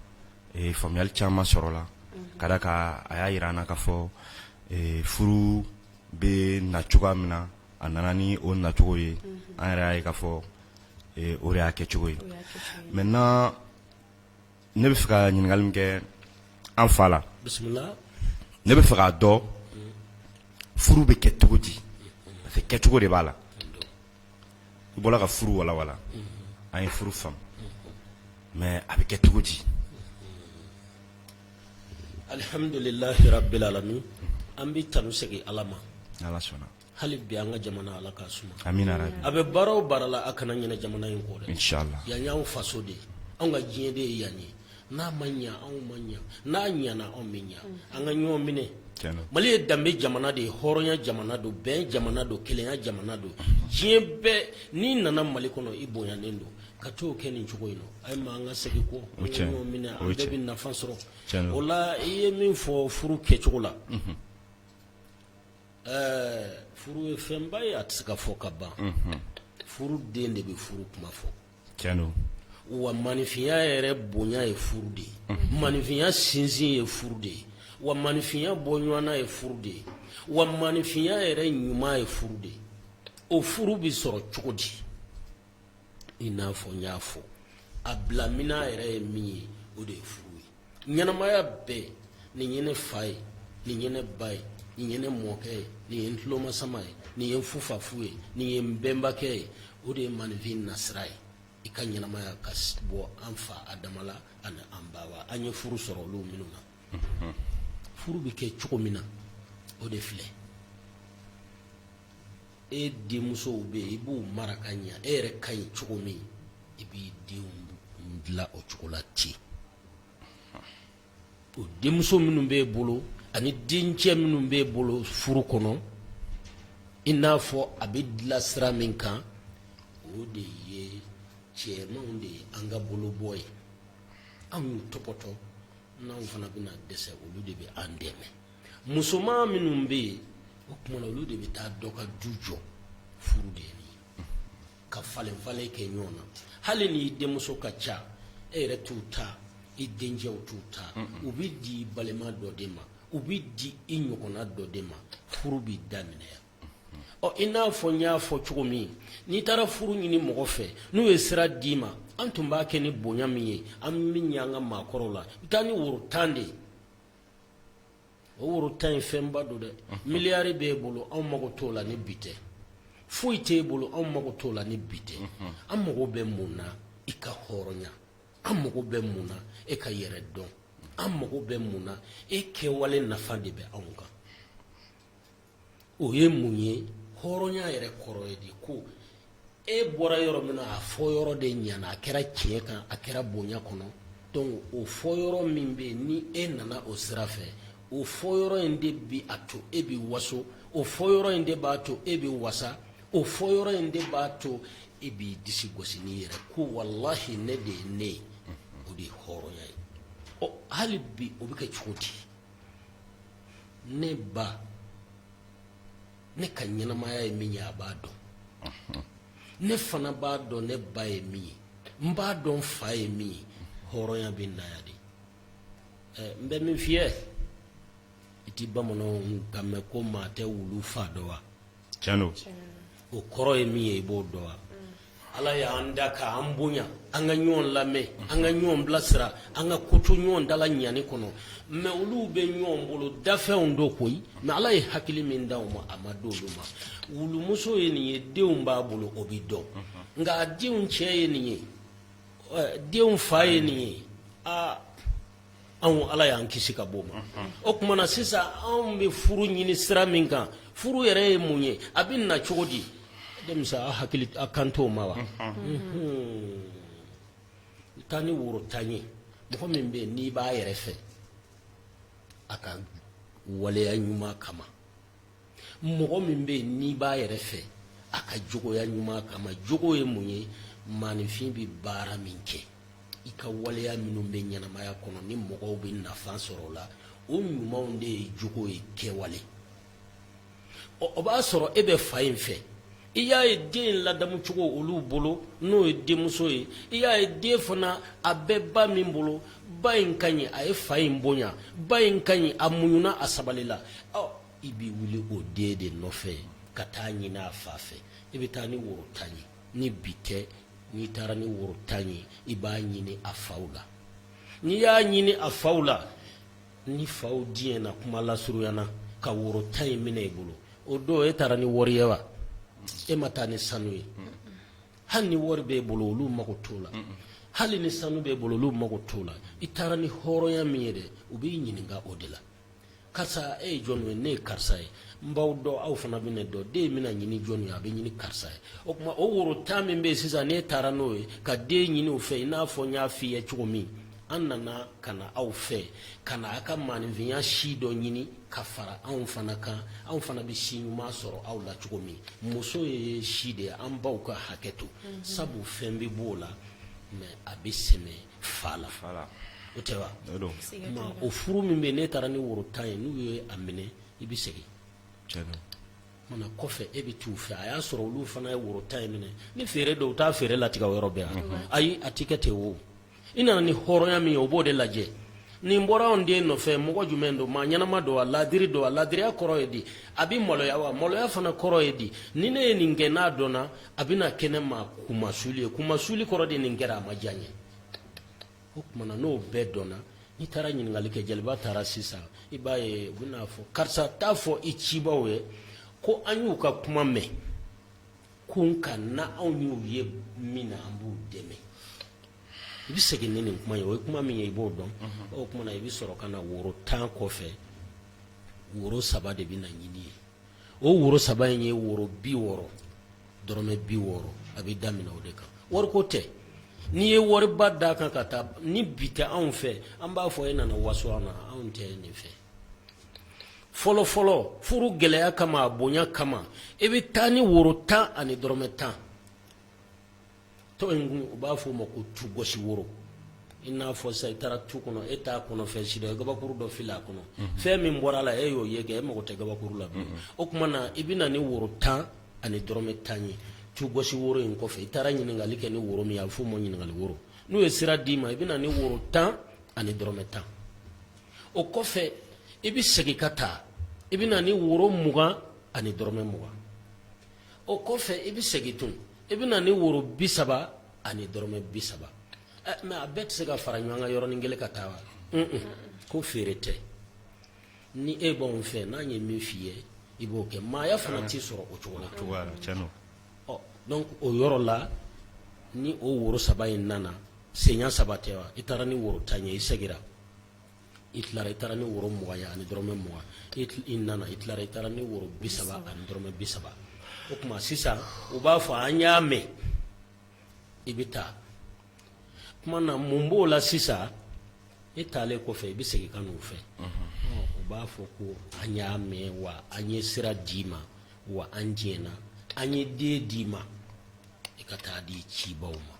Faamuyali caman sɔrɔla ka da kan a y'a jira an na k'a fɔ furu bɛ na cogoya min na, a nana ni o nacogo ye. An yɛrɛ y'a ye k'a fɔ o de y'a kɛcogo ye. Maintenant, ne bɛ fɛ ka ɲininkali min kɛ an fa la, bisimila. Ne bɛ fɛ k'a dɔn furu bɛ kɛ cogo di, parce que kɛcogo de b'a la. I bɔra ka furu walawala, an ye furu faamu, mais a bɛ kɛ cogo di? Alihamdulilahi rabbil alamin, an bɛ tanu segin Ala ma. Ala sɔnna. Hali bi an ka jamana, Ala k'a suma. Amina rabi. A bɛ baara o baara la, a kana ɲinɛ jamana in kɔ dɛ. Inchallah. Yan y'anw faso de ye, anw ka diɲɛ de ye yan ye. N'a ma ɲa, anw ma ɲa. N'a ɲana, anw bɛ ɲa. An ka ɲɔgɔn minɛ. Mali ye danbe jamana de ye, hɔrɔnya jamana don, bɛn jamana don, kelenya jamana don. Diɲɛ bɛɛ, n'i nana Mali kɔnɔ, i bonyanen don. Ka t'o kɛ nin cogo in na, a ye ma an ka segin kɔ, an ka ɲɔgɔn minɛ, an bɛɛ bɛ nafa sɔrɔ o la. I ye min fɔ furu kɛcogo la, ɛɛ furu ye fɛnba ye, a tɛ se ka fɔ ka ban. Furu den de bɛ furu kuma fɔ. Tiɲɛ don. Wa maninfinya yɛrɛ bonya ye furu de ye, maninfinya sinsin ye furu de ye, wa maninfinya bɔ ɲɔgɔn ye furu de ye, wa maninfinya yɛrɛ ɲuman ye furu de ye. O furu bɛ sɔrɔ cogo di? I n'a fɔ n y'a fɔ, a bilamina yɛrɛ ye min ye, o de ye furu ye. Ɲɛnamaya bɛɛ, nin ye ne fa ye, nin ye ne ba ye, nin ye ne mɔkɛ ye, nin ye n tulomasama ye, nin ye n fufafu ye, nin ye n bɛnbakɛ ye, o de ye maninfin nasira ye. I ka ɲɛnamaya ka bɔ an fa Adama la ani an ba wa, an ye furu sɔrɔ olu minnu na. Furu bɛ kɛ cogo min na, o de filɛ. E denmusow bɛ yen, i b'u mara ka ɲɛ. E yɛrɛ ka ɲi cogo min, i b'i denw dilan o cogo la ten. O denmuso minnu b'e bolo ani dencɛ minnu b'e bolo furu kɔnɔ, i n'a fɔ a bɛ dilan sira min kan, o de ye cɛmanw de ye an ka bolobɔ ye. Anw y'u tɔpɔtɔ, n'anw fana bɛna dɛsɛ, olu de bɛ an dɛmɛ. Musoman minnu bɛ yen, o tuma na olu de bɛ taa dɔ ka du jɔ. Furu de ye nin ye, ka falen falen kɛ ɲɔgɔn na. Hali n'i denmuso ka ca. E yɛrɛ t'u ta, i dencɛw t'u ta, u bɛ di i balima dɔ de ma, u bɛ di i ɲɔgɔnna dɔ de ma. Furu bɛ daminɛ yan. Ɔ, i n'a fɔ n y'a fɔ cogo min, n'i taara furu ɲini mɔgɔ fɛ, n'u ye sira d'i ma, an tun b'a kɛ ni bonya min ye, an min ye an ka maakɔrɔw la, i bɛ taa ni woro 10 de ye. O woro 10 in fɛnba don dɛ. Miliyari b'e bolo, anw mago t'o la ni bi tɛ. Foyi t'e bolo, anw mago t'o la ni bi tɛ. An mago bɛ mun na? I ka hɔrɔnya. An mago bɛ mun na? E ka yɛrɛ dɔn. An mago bɛ mun na? E kɛwale nafa de bɛ anw kan. O ye mun ye? Hɔrɔnya yɛrɛ kɔrɔ ye de ko e bɔra yɔrɔ min na, a fɔ yɔrɔ de ɲana, a kɛra tiɲɛ kan, a kɛra bonya kɔnɔ. Donc o fɔ yɔrɔ min bɛ yen, ni e nana o sira fɛ, o fɔ yɔrɔ in de bɛ a to e bɛ waso, o fɔ yɔrɔ in de b'a to e bɛ wasa, o fɔ yɔrɔ in de b'a to e b'i disi gosi n'i yɛrɛ ko walahi ne de ye ne ye. O de ye hɔrɔnya ye. Ɔ, hali bi o bɛ kɛ cogo di? Ne ba, ne ka ɲɛnamaya ye min ye, a b'a dɔn. Ne fana b'a dɔn ne ba ye min ye, n b'a dɔn fa ye min ye. Hɔrɔnya bɛ na yan de. N bɛ min f'i ye, i tɛ bamananw kan mɛn ko maa tɛ wulu fa dɔn wa? Tiɲɛ don. O kɔrɔ ye min ye, i b'o dɔn wa? Ala y'an da k'an bonya, an ka ɲɔgɔn lamɛn, an ka ɲɔgɔn bilasira, an ka ko to ɲɔgɔn dala ɲani kɔnɔ. Mais olu bɛ ɲɔgɔn bolo, dafɛnw don koyi. Mais Ala ye hakili min d'anw ma, a ma d'olu ma. Wulumuso ye nin ye, denw b'a bolo, o bɛ dɔn. Nka a denw cɛ ye nin ye, denw fa ye nin ye. Aa, anw Ala y'an kisi ka bɔ o ma. O tuma na sisan, anw bɛ furu ɲini sira min kan, furu yɛrɛ ye mun ye? A bɛ na cogo di? Denmisɛn, aw hakili a kan t'o ma wa? Taa ni woro 10 ye. Mɔgɔ min bɛ yen n'i b'a yɛrɛ fɛ a ka waleya ɲuman kama, mɔgɔ min bɛ yen n'i b'a yɛrɛ fɛ a ka jogoya ɲuman kama. Jogo ye mun ye? Maaninfin bɛ baara min kɛ, i ka waleya minnu bɛ ɲɛnamaya kɔnɔ ni mɔgɔw bɛ nafa sɔrɔ o la, o ɲumanw de ye jogo ye, kɛwale. Ɔ, o b'a sɔrɔ e bɛ fa in fɛ, i y'a ye den in ladamu cogo olu bolo, n'o ye denmuso ye, i y'a ye den fana a bɛ ba min bolo, ba in ka ɲi, a ye fa in bonya, ba in ka ɲi, a muɲuna, a sabalila. Ɔ, i bɛ wuli o den de nɔfɛ ka taa ɲini a fa fɛ. I bɛ taa ni woro 10 ye. Ni bi tɛ, n'i taara ni woro 10 ye, i b'a ɲini a faw la. N'i y'a ɲini a faw la, ni faw diɲɛna kuma lasurunya na ka woro 10 in minɛ i bolo, o don e taara ni wari ye wa? E ma taa ni sanu ye. Hali ni wari b'e bolo, olu mago t'o la. Hali ni sanu b'e bolo, olu mago t'o la. I taara ni hɔrɔnya min ye dɛ, u b'i ɲininka o de la. Karisa, e ye jɔn ye? Ne ye karisa ye. N b'aw dɔn, aw fana bɛ ne dɔn. Den in bɛna ɲini jɔn ye? A bɛ ɲini karisa ye. O tuma, o woro 10 min bɛ yen sisan, n'e taara n'o ye ka den ɲini o fɛ, i n'a fɔ n y'a f'i ye cogo min, an nana ka na aw fɛ ka na aw ka maaninfinya si dɔ ɲini ka fara anw fana kan, anw fana bɛ si ɲuman sɔrɔ aw la cogo min. Muso ye si de ye, an baw ka hakɛ to, sabu fɛn bɛ b'o la, mais a bɛ sɛmɛ fa la. O tɛ wa? O furu min bɛ, ne taara ni woro 10 ye, n'u ye a minɛ, i bɛ segin mana kɔfɛ, e bɛ t'u fɛ. A y'a sɔrɔ olu fana ye woro 10 in minɛ. Ni feere don, u t'a feere latigɛ o yɔrɔ bɛɛ. Ayi, a tɛ kɛ ten. O i nana ni hɔrɔnya min ye, o b'o de lajɛ. Nin bɔra anw den nɔfɛ, mɔgɔ jumɛn don? Maa ɲɛnama don wa? Laadiri don wa? Laadiriya kɔrɔ ye di? A bɛ maloya wa? Maloya fana kɔrɔ ye di? Ni ne ye nin kɛ, n'a dɔnna, a bɛna kɛ ne ma kunmasuli ye. Kunmasuli kɔrɔ de, nin kɛra, a ma diya n ye. O tuma na, n'o bɛɛ dɔnna, n'i taara ɲininkali kɛ, jeliba taara sisan, i b'a ye u bɛn'a fɔ karisa, t'a fɔ i cibaw ye ko an y'u ka kuma mɛn, ko nka na anw y'u ye min na, an b'u dɛmɛ. I bɛ segin ni nin kuma ye. O ye kuma min ye, i b'o dɔn. O tuma na, i bɛ sɔrɔ ka na woro 10 kɔfɛ, woro 3 de bɛ na ɲini ye. O woro 3 in ye woro 60, dɔrɔmɛ 60. A bɛ daminɛ o de kan. Wariko tɛ. N'i ye wariba d'a kan ka taa, ni bi tɛ, anw fɛ, an b'a fɔ e nana waso an na, anw tɛ nin fɛ. Fɔlɔ fɔlɔ, furu gɛlɛya kama, a bonya kama, i bɛ taa ni woro 10 ani dɔrɔmɛ 10. Tɔ in kun, u b'a fɔ o ma ko tugɔsi woro. I n'a fɔ sisan, i taara tu kɔnɔ, e t'a kɔnɔ fɛn si dɔn, i gabakuru dɔ fili a kɔnɔ, fɛn min bɔra a la, e y'o ye kɛ, e mago tɛ gabakuru la bilen. O tuma na, i bɛ na ni woro 10 ani dɔrɔmɛ 10 ye. Tugɔsi woro in kɔfɛ, i taara ɲininkali kɛ ni woro min ye, a bɛ f'o ma ɲininkali woro. N'u ye sira d'i ma, i bɛ na ni woro 10 ani dɔrɔmɛ 10. O kɔfɛ, i bɛ segin ka taa, i bɛ na ni woro 20 ani dɔrɔmɛ 20. O kɔfɛ, i bɛ segin tun, i bɛ na ni woro 30 ani dɔrɔmɛ 30. Mais a bɛɛ tɛ se ka fara ɲɔgɔn kan yɔrɔnin kelen ka taa wa? Ko feere tɛ. Ni e b'anw fɛ, n'an ye min f'i ye, i b'o kɛ. Maaya fana t'i sɔrɔ o cogo la. Ɔ donc o yɔrɔ la, ni o woro saba in nana, senya saba tɛ wa? I taara ni woro 10 ye, i segira, i tilara, i taara ni woro 20 ye ani dɔrɔmɛ 20. I nana, i tilara, i taara ni woro 30 ani dɔrɔmɛ 30. O tuma sisan, u b'a fɔ an y'a mɛn, i bɛ taa. Tuma na mun b'o la sisan? E taalen kɔfɛ, i bɛ segin ka n'u fɛ, u b'a fɔ ko an y'a mɛn wa, an ye sira d'i ma wa, an jɛnna, an ye den d'i ma, i ka taa di cibaw ma.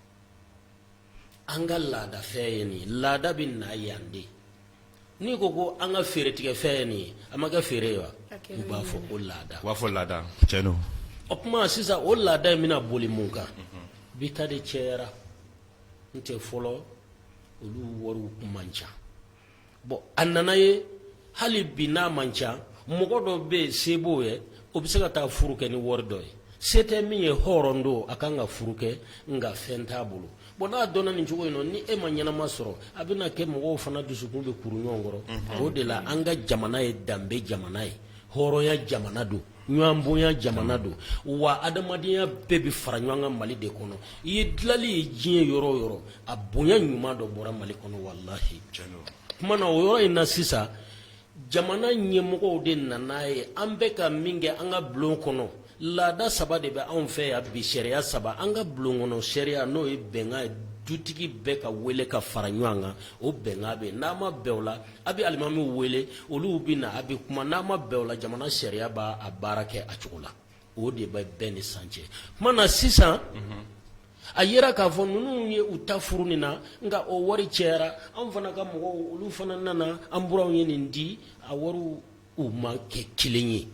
An ka laadafɛn ye nin ye. Laada bɛ na yan de. N'i ko ko an ka feeretigɛfɛn ye nin ye, a ma kɛ feere ye wa? U b'a fɔ ko laada. U b'a fɔ laada, tiɲɛ don. O tuma sisan, o laada in bɛna boli mun kan? Bi ta de cɛyara. N tɛ fɔlɔ, olu wariw kun man ca. Bon, a nana ye hali bi n'a man ca, mɔgɔ dɔ bɛ yen, se b'o ye, o bɛ se ka taa furu kɛ ni wari dɔ ye. Se tɛ min ye, hɔrɔn don, a kan ka furu kɛ, nka fɛn t'a bolo. Bon, n'a dɔnna nin cogo in nɔ, ni e ma ɲɛnama sɔrɔ, a bɛna kɛ mɔgɔw fana dusukun bɛ kuru ɲɔgɔn kɔrɔ. O de la, an ka jamana ye danbe jamana ye, hɔrɔnya jamana don, ɲɔgɔn bonya jamana don wa, adamadenya bɛɛ bɛ fara ɲɔgɔn kan Mali de kɔnɔ. I ye dilali ye diɲɛ yɔrɔ o yɔrɔ, a bonya ɲuman dɔ bɔra Mali kɔnɔ, walahi. Tuma na, o yɔrɔ in na sisan, jamana ɲɛmɔgɔw de nana ye an bɛ ka min kɛ an ka bulon kɔnɔ. Laada saba de bɛ anw fɛ yan bi, sariya saba. An ka bulon kɔnɔ sariya, n'o ye bɛnkan ye, dutigi bɛɛ ka wele ka fara ɲɔgɔn kan, o bɛnkan bɛ yen. N'a ma bɛn o la, a bɛ alimamiw wele, olu bɛ na, a bɛ kuma. N'a ma bɛn o la, jamana sariya b'a a baara kɛ a cogo la. O de bɛ bɛn ni san cɛ. Tuma na sisan, a yera k'a fɔ ninnu ye u ta furu nin na, nka o wari cɛyara. Anw fana ka mɔgɔw, olu fana nana, an buranw ye nin di, a wariw u ma kɛ kelen ye.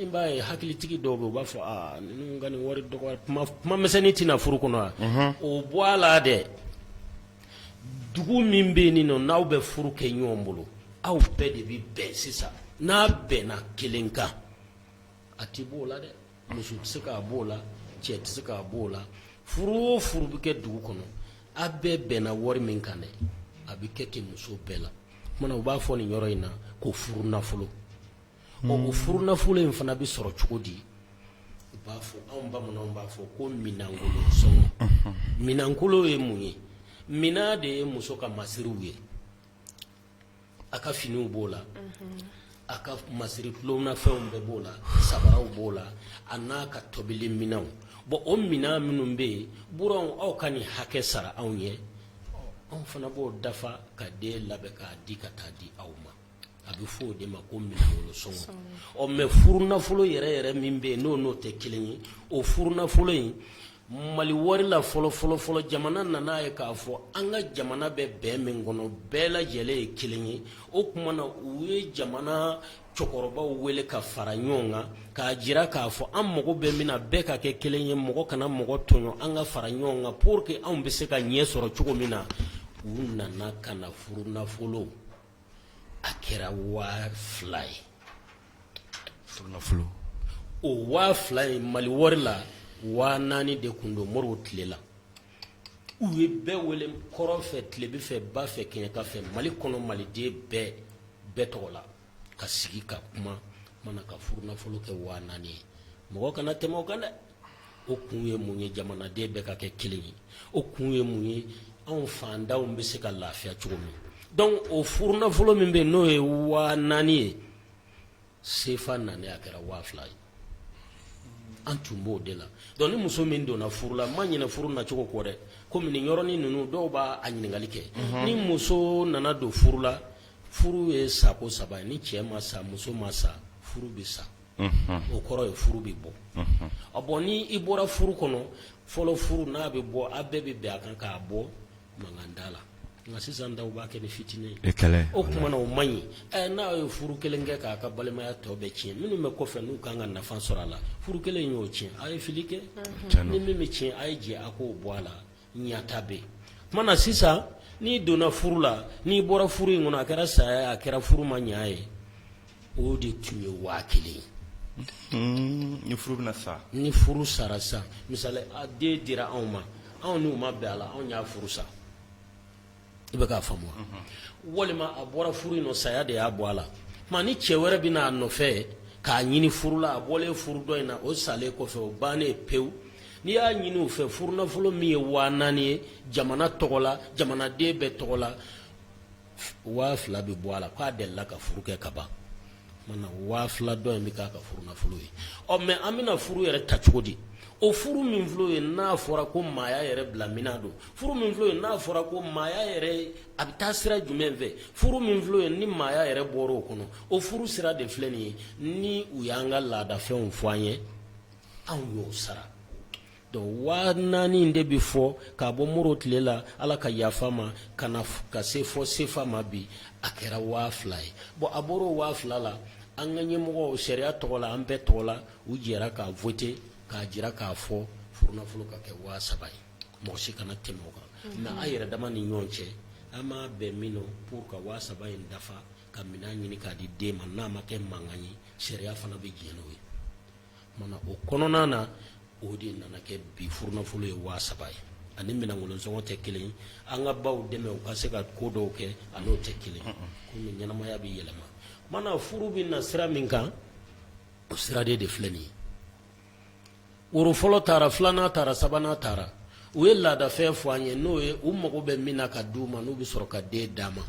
I b'a ye, hakilitigi dɔw bɛ, u b'a fɔ aa, ninnu ka nin wari dɔgɔ. Kuma misɛnnin tɛna furu kɔnɔ wa? O bɔ a la dɛ. Dugu min bɛ yen nɔ, n'aw bɛ furu kɛ ɲɔgɔn bolo, aw bɛɛ de bɛ bɛn sisan. N'a bɛnna kelen kan, a tɛ b'o la dɛ. Muso tɛ se k'a b'o la, cɛ tɛ se k'a b'o la. Furu o furu bɛ kɛ dugu kɔnɔ, a bɛɛ bɛnna wari min kan dɛ, a bɛ kɛ ten muso bɛɛ la. O tuma na, u b'a fɔ nin yɔrɔ in na ko furu nafolo. Ɔ, o furu nafolo in fana bɛ sɔrɔ cogo di? U b'a fɔ, anw bamananw b'a fɔ ko minɛnkolon sɔngɔ. Minɛnkolon ye mun ye? Minɛn de ye muso ka masiriw ye. A ka finiw b'o la, a ka masiri tulonafɛnw bɛɛ b'o la, sabaraw b'o la, a n'a ka tobili minɛnw. Bon, o minɛn minnu bɛ yen, buranw, aw ka nin hakɛ sara anw ye, anw fana b'o dafa ka den labɛn k'a di ka taa di aw ma. A bɛ fɔ o de ma ko minɛnkolon sɔngɔ. Ɔ, mais furu nafolo yɛrɛ yɛrɛ min bɛ yen, n'o tɛ kelen ye. O furu nafolo in, Mali wari la, fɔlɔ fɔlɔ fɔlɔ, jamana nana ye k'a fɔ an ka jamana bɛ bɛn min kɔnɔ, bɛɛ lajɛlen ye kelen ye. O tuma na, u ye jamana cɛkɔrɔbaw wele ka fara ɲɔgɔn kan k'a jira k'a fɔ an mago bɛ min na, bɛɛ ka kɛ kelen ye, mɔgɔ kana mɔgɔ tɔɲɔ, an ka fara ɲɔgɔn kan pour que anw bɛ se ka ɲɛ sɔrɔ cogo min na. U nana ka na furu nafolo, a kɛra 2000 ye. Furunafolo. O 2000 in, Mali wari la, 4000 de kun don Modibo tile la. U ye bɛɛ wele, kɔrɔn fɛ, tilebin fɛ, ba fɛ, kɛɲɛka fɛ, Mali kɔnɔ maliden bɛɛ bɛɛ tɔgɔ la, ka sigi ka kuma mana ka furunafolo kɛ 4000 ye, mɔgɔ kana tɛmɛ o kan dɛ. O kun ye mun ye? Jamanaden bɛɛ ka kɛ kelen ye. O kun ye mun ye? Anw fantanw bɛ se ka lafiya cogo min. Donc o furunafolo min bɛ yen, n'o ye 4000 ye, sefa nana, a kɛra 2000 ye. An tun b'o de la. Donc ni muso min donna furu la, ma ɲinɛ furu nacogo kɔ dɛ, komi nin yɔrɔnin ninnu, dɔw b'a ɲininkali kɛ. Ni muso nana don furu la, furu ye sako saba ye. Ni cɛ ma sa, muso ma sa, furu bɛ sa. O kɔrɔ ye furu bɛ bɔ. A bɔn, ni i bɔra furu kɔnɔ, fɔlɔ furu n'a bɛ bɔ, a bɛɛ bɛ bɛn a kan k'a bɔ, mankan t'a la. Nka sisan ta, u b'a kɛ ni fitinɛ ye. O tuma na, o man ɲi. N'a ye furu kelen kɛ k'a ka balimaya tɔ bɛɛ tiɲɛ, minnu bɛ kɔfɛ, n'u kan ka nafa sɔrɔ a la, furu kelen y'o tiɲɛ, a ye fili kɛ. Ni min bɛ tiɲɛ, a ye jɛ a k'o bɔ a la. Ɲata bɛ yen. Tuma na sisan n'i donna furu la, n'i bɔra furu in kɔnɔ, a kɛra saya ye, a kɛra furu ma ɲɛ ye, o de tun ye 1000 ye. Ni furu bɛna sa, ni furu sara sa, misali a den dira anw ma, anw n'u ma bɛn a la, anw y'a furu sa. I bɛ k'a faamu wa? Walima a bɔra furu in nɔ, saya de y'a bɔ a la. Tuma ni cɛ wɛrɛ bɛ n'a nɔfɛ k'a ɲini furu la, a bɔlen furu dɔ in na, o salen kɔfɛ, o bannen pewu, n'i y'a ɲini u fɛ, furunafolo min ye 4000 ye jamana tɔgɔ la, jamanaden bɛɛ tɔgɔ la, 2000 bɛ bɔ a la k'a delila ka furu kɛ ka ban. Tuma 2000 dɔ in bɛ k'a ka furunafolo ye. Ɔ mais an bɛna furu yɛrɛ ta cogo di? O furu min filɛ ye, n'a fɔra ko maaya yɛrɛ bila minɛn don, furu min filɛ ye, n'a fɔra ko maaya yɛrɛ a bɛ taa sira jumɛn fɛ, furu min filɛ ye ni maaya yɛrɛ bɔra o kɔnɔ, o furu sira de filɛ nin ye. Ni u y'an ka laadafɛnw fɔ an ye, anw y'o sara. Donc 4000 in de bɛ fɔ k'a bɔ Moro tile la, Ala ka yafa ma, ka na ka se fɔ CFA ma bi, a kɛra 2000 ye. Bon a bɔra o 2000 la, an ka ɲɛmɔgɔw sariya tɔgɔ la, an bɛɛ tɔgɔ la, u jɛra k'a voter k'a jira k'a fɔ furunafolo ka kɛ 3000 ye, mɔgɔ si kana tɛmɛ o kan. Mais an yɛrɛ dama ni ɲɔgɔn cɛ, an m'a bɛn min nɔ pour ka 3000 in dafa ka minɛn ɲini k'a di den ma, n'a ma kɛ mankan ye, sariya fana bɛ jɛn n'o ye. Tuma o kɔnɔna na, o de nana kɛ bi furunafolo ye 3000 ye. Ani minɛnkolonsɔngɔ tɛ kelen ye. An ka baw dɛmɛ u ka se ka ko dɔw kɛ, a n'o tɛ kelen ye, komi ɲɛnamaya bɛ yɛlɛma. Mana furu bɛ na sira min kan, o sira de filɛ nin ye. Woro fɔlɔ taara, filanan taara, sabanan taara, u ye laadafɛn fɔ an ye, n'o ye u mago bɛ min na ka di u ma, n'u bɛ sɔrɔ ka den d'a ma.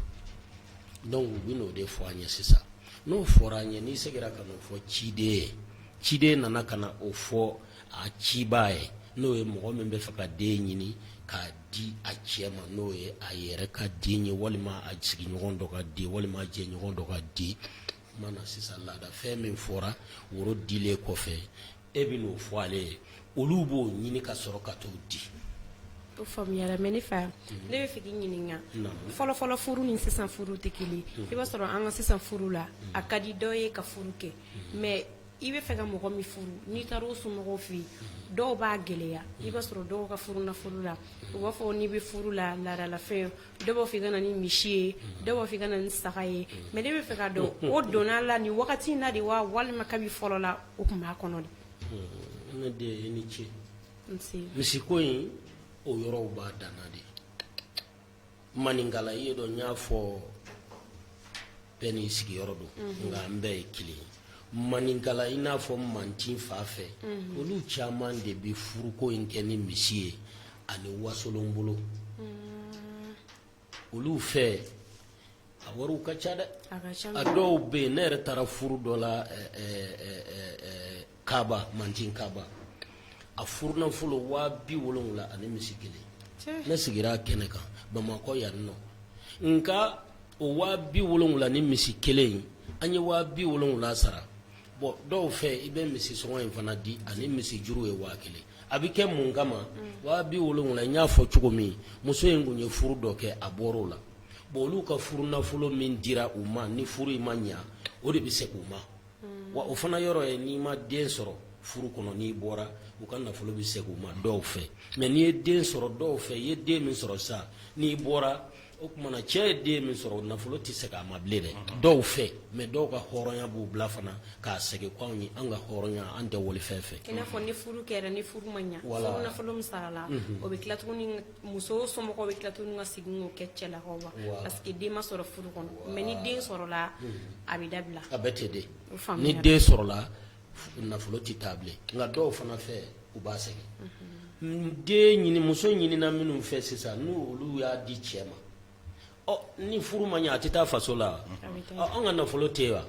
Donc u bɛ n'o de fɔ an ye sisan. N'o fɔra an ye, n'i seginna ka n'o fɔ ciden ye, ciden nana ka na o fɔ a cibaa ye, n'o ye mɔgɔ min bɛ fɛ ka den ɲini k'a di a cɛ ma, n'o ye a yɛrɛ ka den ye, walima a sigiɲɔgɔn dɔ ka den, walima a jɛɲɔgɔn dɔ ka den. Tuma na sisan, laadafɛn min fɔra woro dilen kɔfɛ, e bɛ n'o fɔ ale ye, olu b'o ɲini ka sɔrɔ ka t'o di. O faamuyara. Mais ne fa, ne bɛ fɛ k'i ɲininka, fɔlɔfɔlɔ furu ni sisan furu tɛ kelen. I b'a sɔrɔ an ka sisan furu la, a ka di dɔw ye ka furu kɛ, mais i bɛ fɛ ka mɔgɔ min furu, n'i taara o somɔgɔw fɛ yen, dɔw b'a gɛlɛya. I b'a sɔrɔ dɔw ka furu nafolo la, u b'a fɔ n'i bɛ furu la, laadalafɛn, dɔw b'a fɔ i ka na ni misi ye, dɔw b'a fɔ i ka na ni saga ye. Mais ne bɛ fɛ k'a dɔn, o donna la nin wagati in na de wa, walima kabi fɔlɔ la o tun b'a kɔnɔ de? Ne den, i ni ce. Misiko in, o yɔrɔw b'a danna de. Maninkala, i ye dɔn, n y'a fɔ, bɛɛ n'i sigiyɔrɔ don, nka an bɛɛ ye kelen ye. Maninkala, i n'a fɔ mantin fa fɛ, olu caman de bɛ furuko in kɛ ni misi ye ani wasolon bolo. Olu fɛ, a wariw ka ca dɛ. A dɔw bɛ yen, ne yɛrɛ taara furu dɔ la Kaba, mantin Kaba, a furunafolo 70,000 ani misi kelen. Ne sigira a kɛnɛ kan Bamakɔ yan nɔ. Nka o 70,000 ni misi kelen, an ye 70,000 sara. Bon, dɔw fɛ, i bɛ misi sɔngɔ in fana di ani misi juru ye 1000. A bɛ kɛ mun kama? 70,000, n y'a fɔ cogo min, muso in tun ye furu dɔ kɛ, a bɔra o la. Bon, olu ka furu nafolo min dira u ma, ni furu in ma ɲɛ, o de bɛ segin u ma. Wa o fana yɔrɔ ye, n'i ma den sɔrɔ furu kɔnɔ, n'i bɔra, u ka nafolo bɛ segin u ma dɔw fɛ. Mais n'i ye den sɔrɔ dɔw fɛ, i ye den min sɔrɔ sa, n'i bɔra, o tuma na cɛ ye den min sɔrɔ, nafolo tɛ segin a ma bilen dɛ, dɔw fɛ. Mais dɔw ka hɔrɔnya b'u bila fana k'a segin ko anw ye, an ka hɔrɔnya, an tɛ walifɛn fɛ. I n'a fɔ ni furu kɛra, ni furu ma ɲɛ, furu nafolo min sarala, o bɛ tila tuguni, muso somɔgɔw bɛ tila tuguni ka segin k'o kɛ cɛlakaw ma, parce que den ma sɔrɔ furu kɔnɔ. Mais ni den sɔrɔla, a bɛ dabila. A bɛ ten de. Ni den sɔrɔla, nafolo tɛ taa bilen. Nka dɔw fana fɛ, u b'a segin. Den ɲini, muso ɲinina minnu fɛ sisan, n'u olu y'a di cɛ ma, ɔ ni furu ma ɲɛ, a tɛ taa faso la. An ka nafolo tɛ yen wa?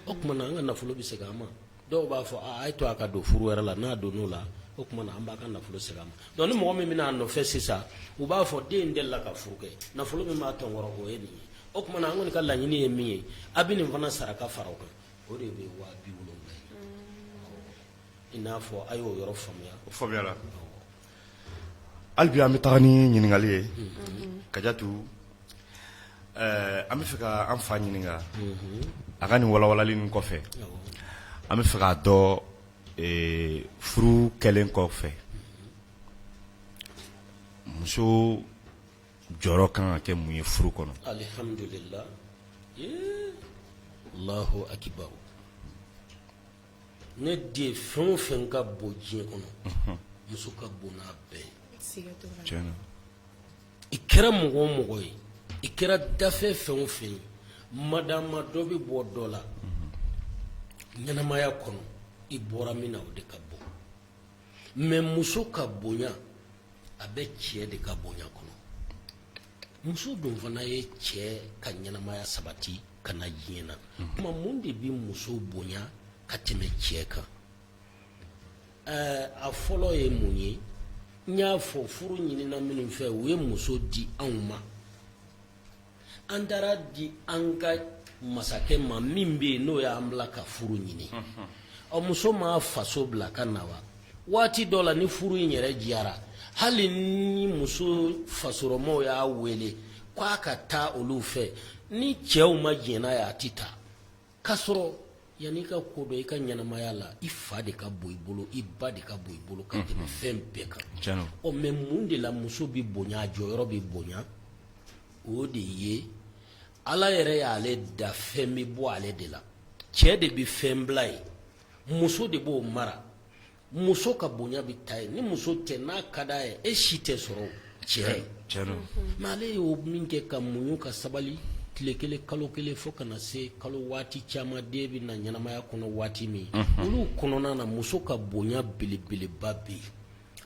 O tuma na an ka nafolo bɛ segin an ma. Dɔw b'a fɔ a ye to a ka don furu wɛrɛ la. N'a donn'o la, o tuma na an b'a ka nafolo segin a ma. Donc ni mɔgɔ min bɛna a nɔfɛ sisan, u b'a fɔ den in delila ka furu kɛ, nafolo min b'a tɔnkɔrɔ, o ye nin ye. O tuma na an kɔni ka laɲini ye min ye, a bɛ nin fana sara ka fara o kan, o de bɛ 70,000 ye. I n'a fɔ a y'o yɔrɔ faamuya. O faamuyala. Hali bi an bɛ taga ni ɲininkali ye. Kajatu, an bɛ fɛ ka an fa ɲininka a ka nin walawalali nin kɔfɛ, an bɛ fɛ k'a dɔn, furu kɛlen kɔfɛ, muso jɔyɔrɔ kan ka kɛ mun ye furu kɔnɔ? Alihamdulila, Allahu akibaru. Ne den, fɛn o fɛn ka bon diɲɛ kɔnɔ, muso ka bon n'a bɛɛ ye. I kɛra mɔgɔ o mɔgɔ ye, i kɛra dafɛ fɛn o fɛn ye, madama dɔ bɛ bɔ dɔ la ɲɛnamaya kɔnɔ, i bɔra min na, o de ka bon. Mais muso ka bonya, a bɛ cɛ de ka bonya kɔnɔ. Muso dun fana ye cɛ ka ɲɛnamaya sabati ka na diɲɛ na. Tuma mun de bɛ muso bonya ka tɛmɛ cɛ kan? A fɔlɔ ye mun ye? N y'a fɔ, furu ɲinina minnu fɛ, u ye muso di anw ma. An taara di an ka masakɛ ma min bɛ yen, n'o y'an bila ka furu ɲini. Ɔ, muso m'a faso bila ka na wa? Waati dɔ la, ni furu in yɛrɛ diyara, hali ni muso fasorɔmaw y'a wele k'a ka taa olu fɛ, ni cɛw ma jɛn n'a ye, a tɛ taa. K'a sɔrɔ yanni i ka ko dɔn i ka ɲɛnamaya la, i fa de ka bon i bolo, i ba de ka bon i bolo ka tɛmɛ fɛn bɛɛ kan. Ɔ, mais mun de la muso bɛ bonya, a jɔyɔrɔ bɛ bonya? O de ye Ala yɛrɛ y'ale da, fɛn bɛ bɔ ale de la. Cɛ de bɛ fɛn bila yen, muso de b'o mara. Muso ka bonya bɛ taa yen. Ni muso tɛ, n'a ka d'a ye, e si tɛ sɔrɔ cɛ. Mais ale y'o min kɛ ka muɲu, ka sabali, tile kelen, kalo kelen, fo ka na se kalo waati caman, den bɛ na ɲɛnamaya kɔnɔ waati min, olu kɔnɔna na, muso ka bonya belebeleba bɛ yen,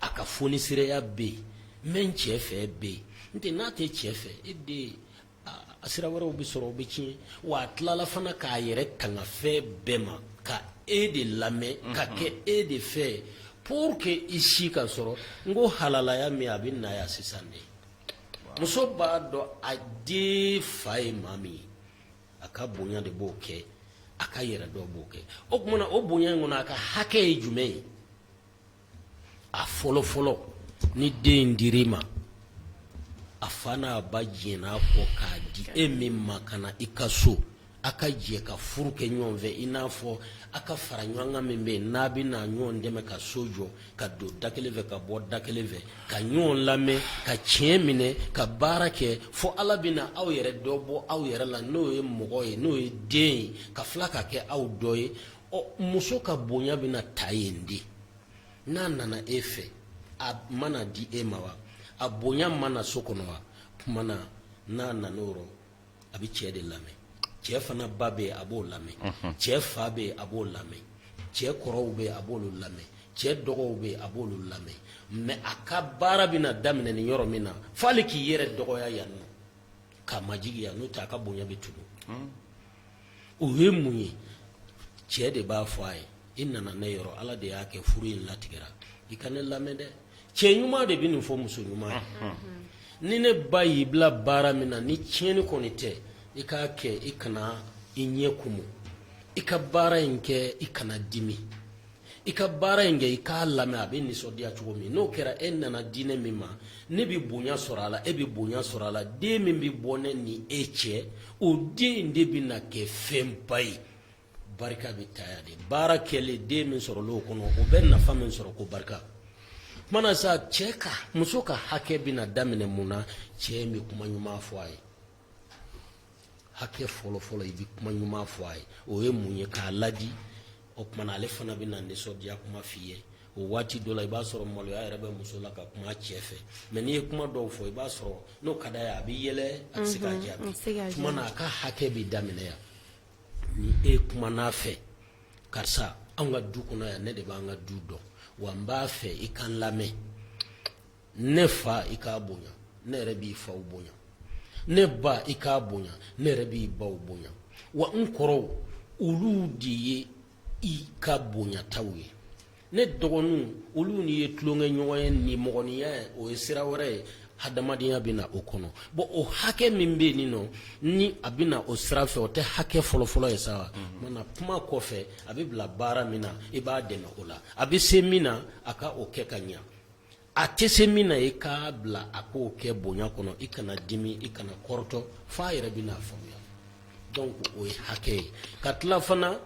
a ka fonisireya bɛ yen. N bɛ n cɛ fɛ bɛ yen, n tɛ n'a tɛ cɛ fɛ, e den, a sira wɛrɛw bɛ sɔrɔ, o bɛ tiɲɛ. Wa a tilala fana k'a yɛrɛ tanga fɛn bɛɛ ma, ka e de lamɛn, ka kɛ e de fɛ pour que i si ka sɔrɔ. N ko halalaya min, a bɛ na yan sisan de. Muso b'a dɔn a den fa ye maa min ye, a ka bonya de b'o kɛ, a ka yɛrɛ dɔn b'o kɛ. O tuma na, o bonya in kɔnɔ, a ka hakɛ ye jumɛn ye? A fɔlɔ fɔlɔ, ni den in dir'i ma, a fa n'a ba jɛn'a kɔ k'a di e min ma ka na i ka so, a ka jɛ ka furu kɛ ɲɔgɔn fɛ, i n'a fɔ a ka fara ɲɔgɔn kan min bɛ yen, n'a bɛ na ɲɔgɔn dɛmɛ ka so jɔ, ka don da kelen fɛ, ka bɔ da kelen fɛ, ka ɲɔgɔn lamɛn, ka tiɲɛ minɛ, ka baara kɛ, fo Ala bɛna aw yɛrɛ dɔ bɔ aw yɛrɛ la, n'o ye mɔgɔ ye, n'o ye den ye, ka tila ka kɛ aw dɔ ye. Ɔ, muso ka bonya bɛna ta yen de. N'a nana e fɛ, a mana di e ma wa, a bonya mana so kɔnɔ wa, tuma na n'a nana o rɔ, a bɛ cɛ de lamɛn. Cɛ fana ba bɛ yen, a b'o lamɛn. Cɛ fa bɛ yen, a b'o lamɛn. Cɛ kɔrɔw bɛ yen, a b'olu lamɛn. Cɛ dɔgɔw bɛ yen, a b'olu lamɛn. Mais a ka baara bɛna daminɛ nin yɔrɔ min na, f'ale k'i yɛrɛ dɔgɔya yan nɔ, k'a majigin yan, n'o tɛ a ka bonya bɛ tunun. O ye mun ye? Cɛ de b'a fɔ a ye: i nana ne yɔrɔ, Ala de y'a kɛ furu in latigɛra, i ka ne lamɛn dɛ. Cɛ ɲuman de bɛ nin fɔ muso ɲuman ye. Ni ne ba y'i bila baara min na, ni tiɲɛni kɔni tɛ, i k'a kɛ, i kana i ɲɛ kumu, i ka baara in kɛ, i kana dimi, i ka baara in kɛ, i k'a lamɛn a bɛ nisɔndiya cogo min. N'o kɛra, e nana diinɛ min ma, ne bɛ bonya sɔrɔ a la, e bɛ bonya sɔrɔ a la. Den min bɛ bɔ ne ni e cɛ, o den in de bɛ na kɛ fɛnba ye. Barika bɛ taa yan de. Baara kɛlen, den min sɔrɔla o kɔnɔ, o bɛ nafa min sɔrɔ, ko barika. Tuma na sa, cɛ ka, muso ka hakɛ bɛna daminɛ mun na? Cɛ bɛ kuma ɲuman fɔ a ye. Hakɛ fɔlɔfɔlɔ, i bɛ kuma ɲuman fɔ a ye. O ye mun ye? K'a ladi. O tuma na, ale fana bɛ na nisɔndiya kuma f'i ye. O waati dɔ la, i b'a sɔrɔ maloya yɛrɛ bɛ muso la ka kuma cɛ fɛ. Mais n'i ye kuma dɔw fɔ, i b'a sɔrɔ n'o ka d'a ye, a bɛ yɛlɛ, a tɛ se k'a jaabi. Tuma na, a ka hakɛ bɛ daminɛ yan. Ni e kumana a fɛ: karisa, anw ka du kɔnɔ yan, ne de b'an ka du dɔn, wa n b'a fɛ i ka n lamɛn. Ne fa, i k'a bonya, ne yɛrɛ b'i faw bonya. Ne ba, i k'a bonya, ne yɛrɛ b'i baw bonya. Wa n kɔrɔw, olu de ye i ka bonyataw ye. Ne dɔgɔninw, olu ni ye tulonkɛ ɲɔgɔn ye, ni mɔgɔninya ye, o ye sira wɛrɛ ye, hadamadenya bɛ na o kɔnɔ. Bon, o hakɛ min bɛ yen nɔ, ni a bɛ na o sira fɛ, o tɛ hakɛ fɔlɔfɔlɔ ye sa wa? Mana kuma kɔfɛ, a bɛ bila baara min na, i b'a dɛmɛ o la. A bɛ se min na, a ka o kɛ ka ɲɛ. A tɛ se min na, i k'a bila a k'o kɛ bonya kɔnɔ. I kana dimi, i kana kɔrɔtɔ, f'a yɛrɛ bɛna faamuya. Donc o ye hakɛ ye. Ka tila fana,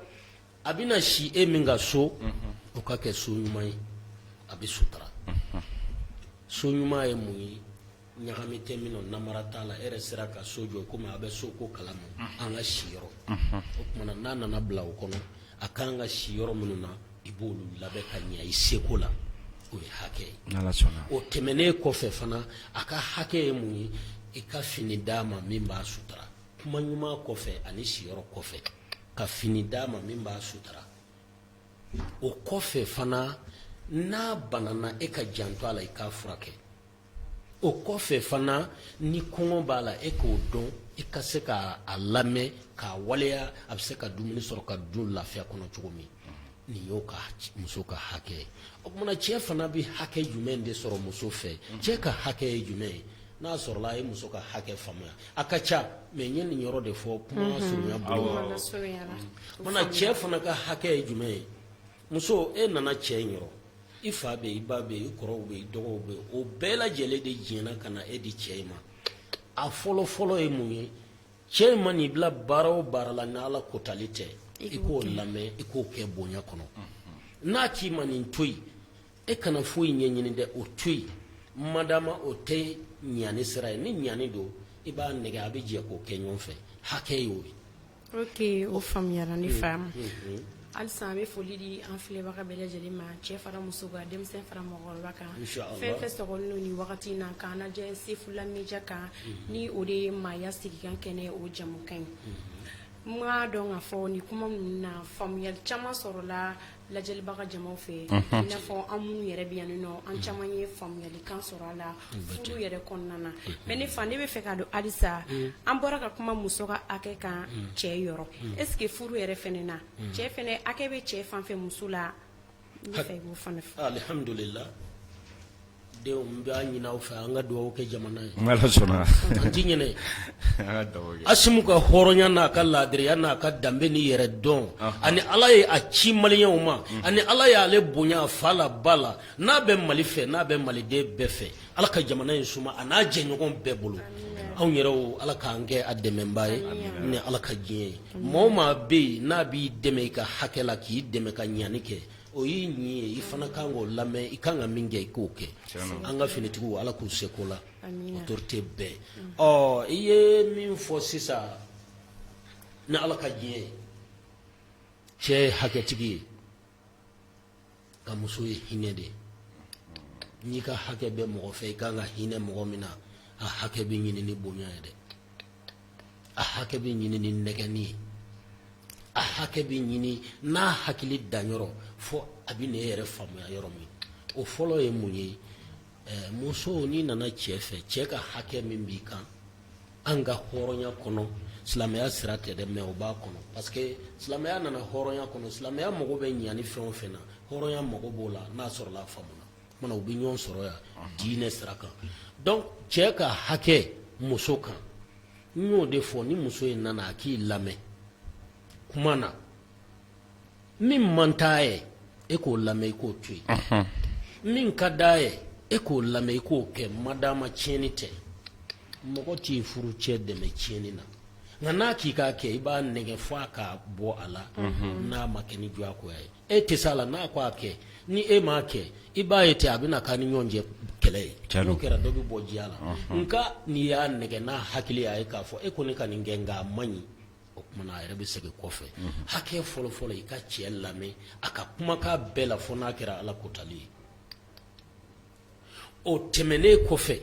a bɛna si e min ka so, o ka kɛ so ɲuman ye, a bɛ sutura. So ɲuman ye mun ye? ɲagami tɛ min na, namara t'a la, e yɛrɛ sera ka so jɔ komi a bɛ so ko kalama, an ka siyɔrɔ. O tuma na n'a nana bila o kɔnɔ, a ka kan ka si yɔrɔ minnu na, i b'olu labɛn ka ɲɛ i seko la, o ye hakɛ ye. O tɛmɛnen kɔfɛ fana, a ka hakɛ ye mun ye? I ka fini d'a ma min b'a sutura, kuma ɲuman kɔfɛ ani siyɔrɔ kɔfɛ, ka fini d'a ma min b'a sutura. O kɔfɛ fana, n'a banana, e ka janto a la, i k'a furakɛ. O kɔfɛ fana, ni kɔngɔ b'a la, e k'o dɔn, i ka se k'a lamɛn k'a waleya, a bɛ se ka dumuni sɔrɔ ka dun lafiya kɔnɔ cogo min. Nin y'o ka muso ka hakɛ ye. O tuma na cɛ fana bɛ hakɛ jumɛn de sɔrɔ muso fɛ? Cɛ ka hakɛ ye jumɛn ye? N'a sɔrɔla a ye muso ka hakɛ faamuya, a ka ca, mais n ye nin yɔrɔ de fɔ kuma surunya bolo. O tuma na cɛ fana ka hakɛ ye jumɛn ye? Muso, e nana cɛ in yɔrɔ, i fa bɛ yen, i ba bɛ yen, i kɔrɔw bɛ yen, i dɔgɔw bɛ yen, o bɛɛ lajɛlen de jɛnna ka na e di cɛ in ma. A fɔlɔ fɔlɔ ye mun ye? Cɛ in man'i bila baara o baara la, ni Ala kotali tɛ, i k'o lamɛn, i k'o kɛ bonya kɔnɔ. N'a k'i ma nin to yen, e kana foyi ɲɛɲini dɛ, o to yen, madama o tɛ ɲani sira ye. Ni ɲani don, i b'a nɛgɛ, a bɛ jɛ k'o kɛ ɲɔgɔn fɛ. Hakɛ y'o ye. Ok, o faamuyara ne fa. Halisa an bɛ foli di an filɛbaga bɛɛ lajɛlen ma, cɛ fara muso kan, denmisɛn fara mɔgɔkɔrɔba kan, fɛn fɛn sɔgɔlen don nin wagati in na k'an lajɛ Sefula Media kan, ni o de ye maaya sigikan kɛnɛ, o jamukan ye. N b'a dɔn k'a fɔ nin kuma ninnu na, faamuyali caman sɔrɔla lajɛlibaga jamaw fɛ, i n'a fɔ an minnu yɛrɛ bɛ yan nɔ, an caman ye faamuyali kan sɔrɔ a la furu yɛrɛ kɔnɔna na. Mais ne fa, ne bɛ fɛ k'a dɔn halisa, an bɔra ka kuma muso ka hakɛ kan cɛ yɔrɔ, est ce que furu yɛrɛ fana na, cɛ fana hakɛ bɛ cɛ fan fɛ muso la? N bɛ fɛ i k'o fana fɔ. Alihamudulila. Denw, n b'a ɲini aw fɛ, an ka dugawu kɛ jamana ye. N'Ala sɔnna. An ti ɲinɛ. An ka dugawu kɛ. Asimu ka hɔrɔnya n'a ka laadiriya n'a ka danbe ni yɛrɛ dɔn, ani Ala ye a ci maliyɛnw ma, ani Ala y'ale bonya a fa la, ba la, n'a bɛ Mali fɛ, n'a bɛ maliden bɛɛ fɛ, Ala ka jamana in suma a n'a jɛɲɔgɔn bɛɛ bolo. Anw yɛrɛw, Ala k'an kɛ a dɛmɛbaa ye ni Ala ka diɲɛ ye. Maa o maa bɛ yen n'a b'i dɛmɛ i ka hakɛ la, k'i dɛmɛ ka ɲani kɛ, o y'i ɲin ye, i fana kan k'o lamɛn, i kan ka min kɛ, i k'o kɛ. An ka finitigiw, Ala k'u se ko la, autorité bɛɛ. Ɔ, i ye min fɔ sisan, ni Ala ka diɲɛ ye, cɛ ye hakɛtigi ye, ka muso ye hinɛ de ye. N'i ka hakɛ bɛ mɔgɔ fɛ, i kan ka hinɛ mɔgɔ min na, a hakɛ bɛ ɲini ni bonya ye dɛ, a hakɛ bɛ ɲini ni nɛgɛnni ye, a hakɛ bɛ ɲini n'a hakili danyɔrɔ fo a bɛ ne yɛrɛ faamuya yɔrɔ min. O fɔlɔ ye mun ye? Muso, n'i nana cɛ fɛ, cɛ ka hakɛ min b'i kan, an ka hɔrɔnya kɔnɔ, silamɛya sira tɛ dɛ, mais o b'a kɔnɔ, parce que silamɛya nana hɔrɔnya kɔnɔ. Silamɛya mago bɛ ɲani fɛn o fɛn na, hɔrɔnya mago b'o la, n'a sɔrɔla a faamuna. Kumana u bɛ ɲɔgɔn sɔrɔ yan diinɛ sira kan. Donc cɛ ka hakɛ muso kan, n y'o de fɔ, ni muso in nana, a k'i lamɛn kuma na, min man t'a ye, e k'o lamɛn, i k'o to yen. Min ka d'a ye, e k'o lamɛn, i k'o kɛ, madama tiɲɛni tɛ. Mɔgɔ t'i furu cɛ dɛmɛ tiɲɛni na, nka n'a k'i k'a kɛ, i b'a nɛgɛ fo a ka bɔ a la. N'a ma kɛ ni diyagoya ye, e tɛ s'a la, n'a ko a kɛ, ni e m'a kɛ, i b'a ye ten, a bɛna k'a ni ɲɔgɔn cɛ kɛlɛ ye. N'o kɛra, dɔ bɛ bɔ diya la. Nka n'i y'a nɛgɛ n'a hakili y'a ye k'a fɔ e ko ne ka nin kɛ, nka a man ɲi, o tuma na a yɛrɛ bɛ segin kɔfɛ. Hakɛ fɔlɔfɔlɔ, i ka cɛ lamɛn a ka kumakan bɛɛ la, fo n'a kɛra Ala kotali ye. O tɛmɛnen kɔfɛ,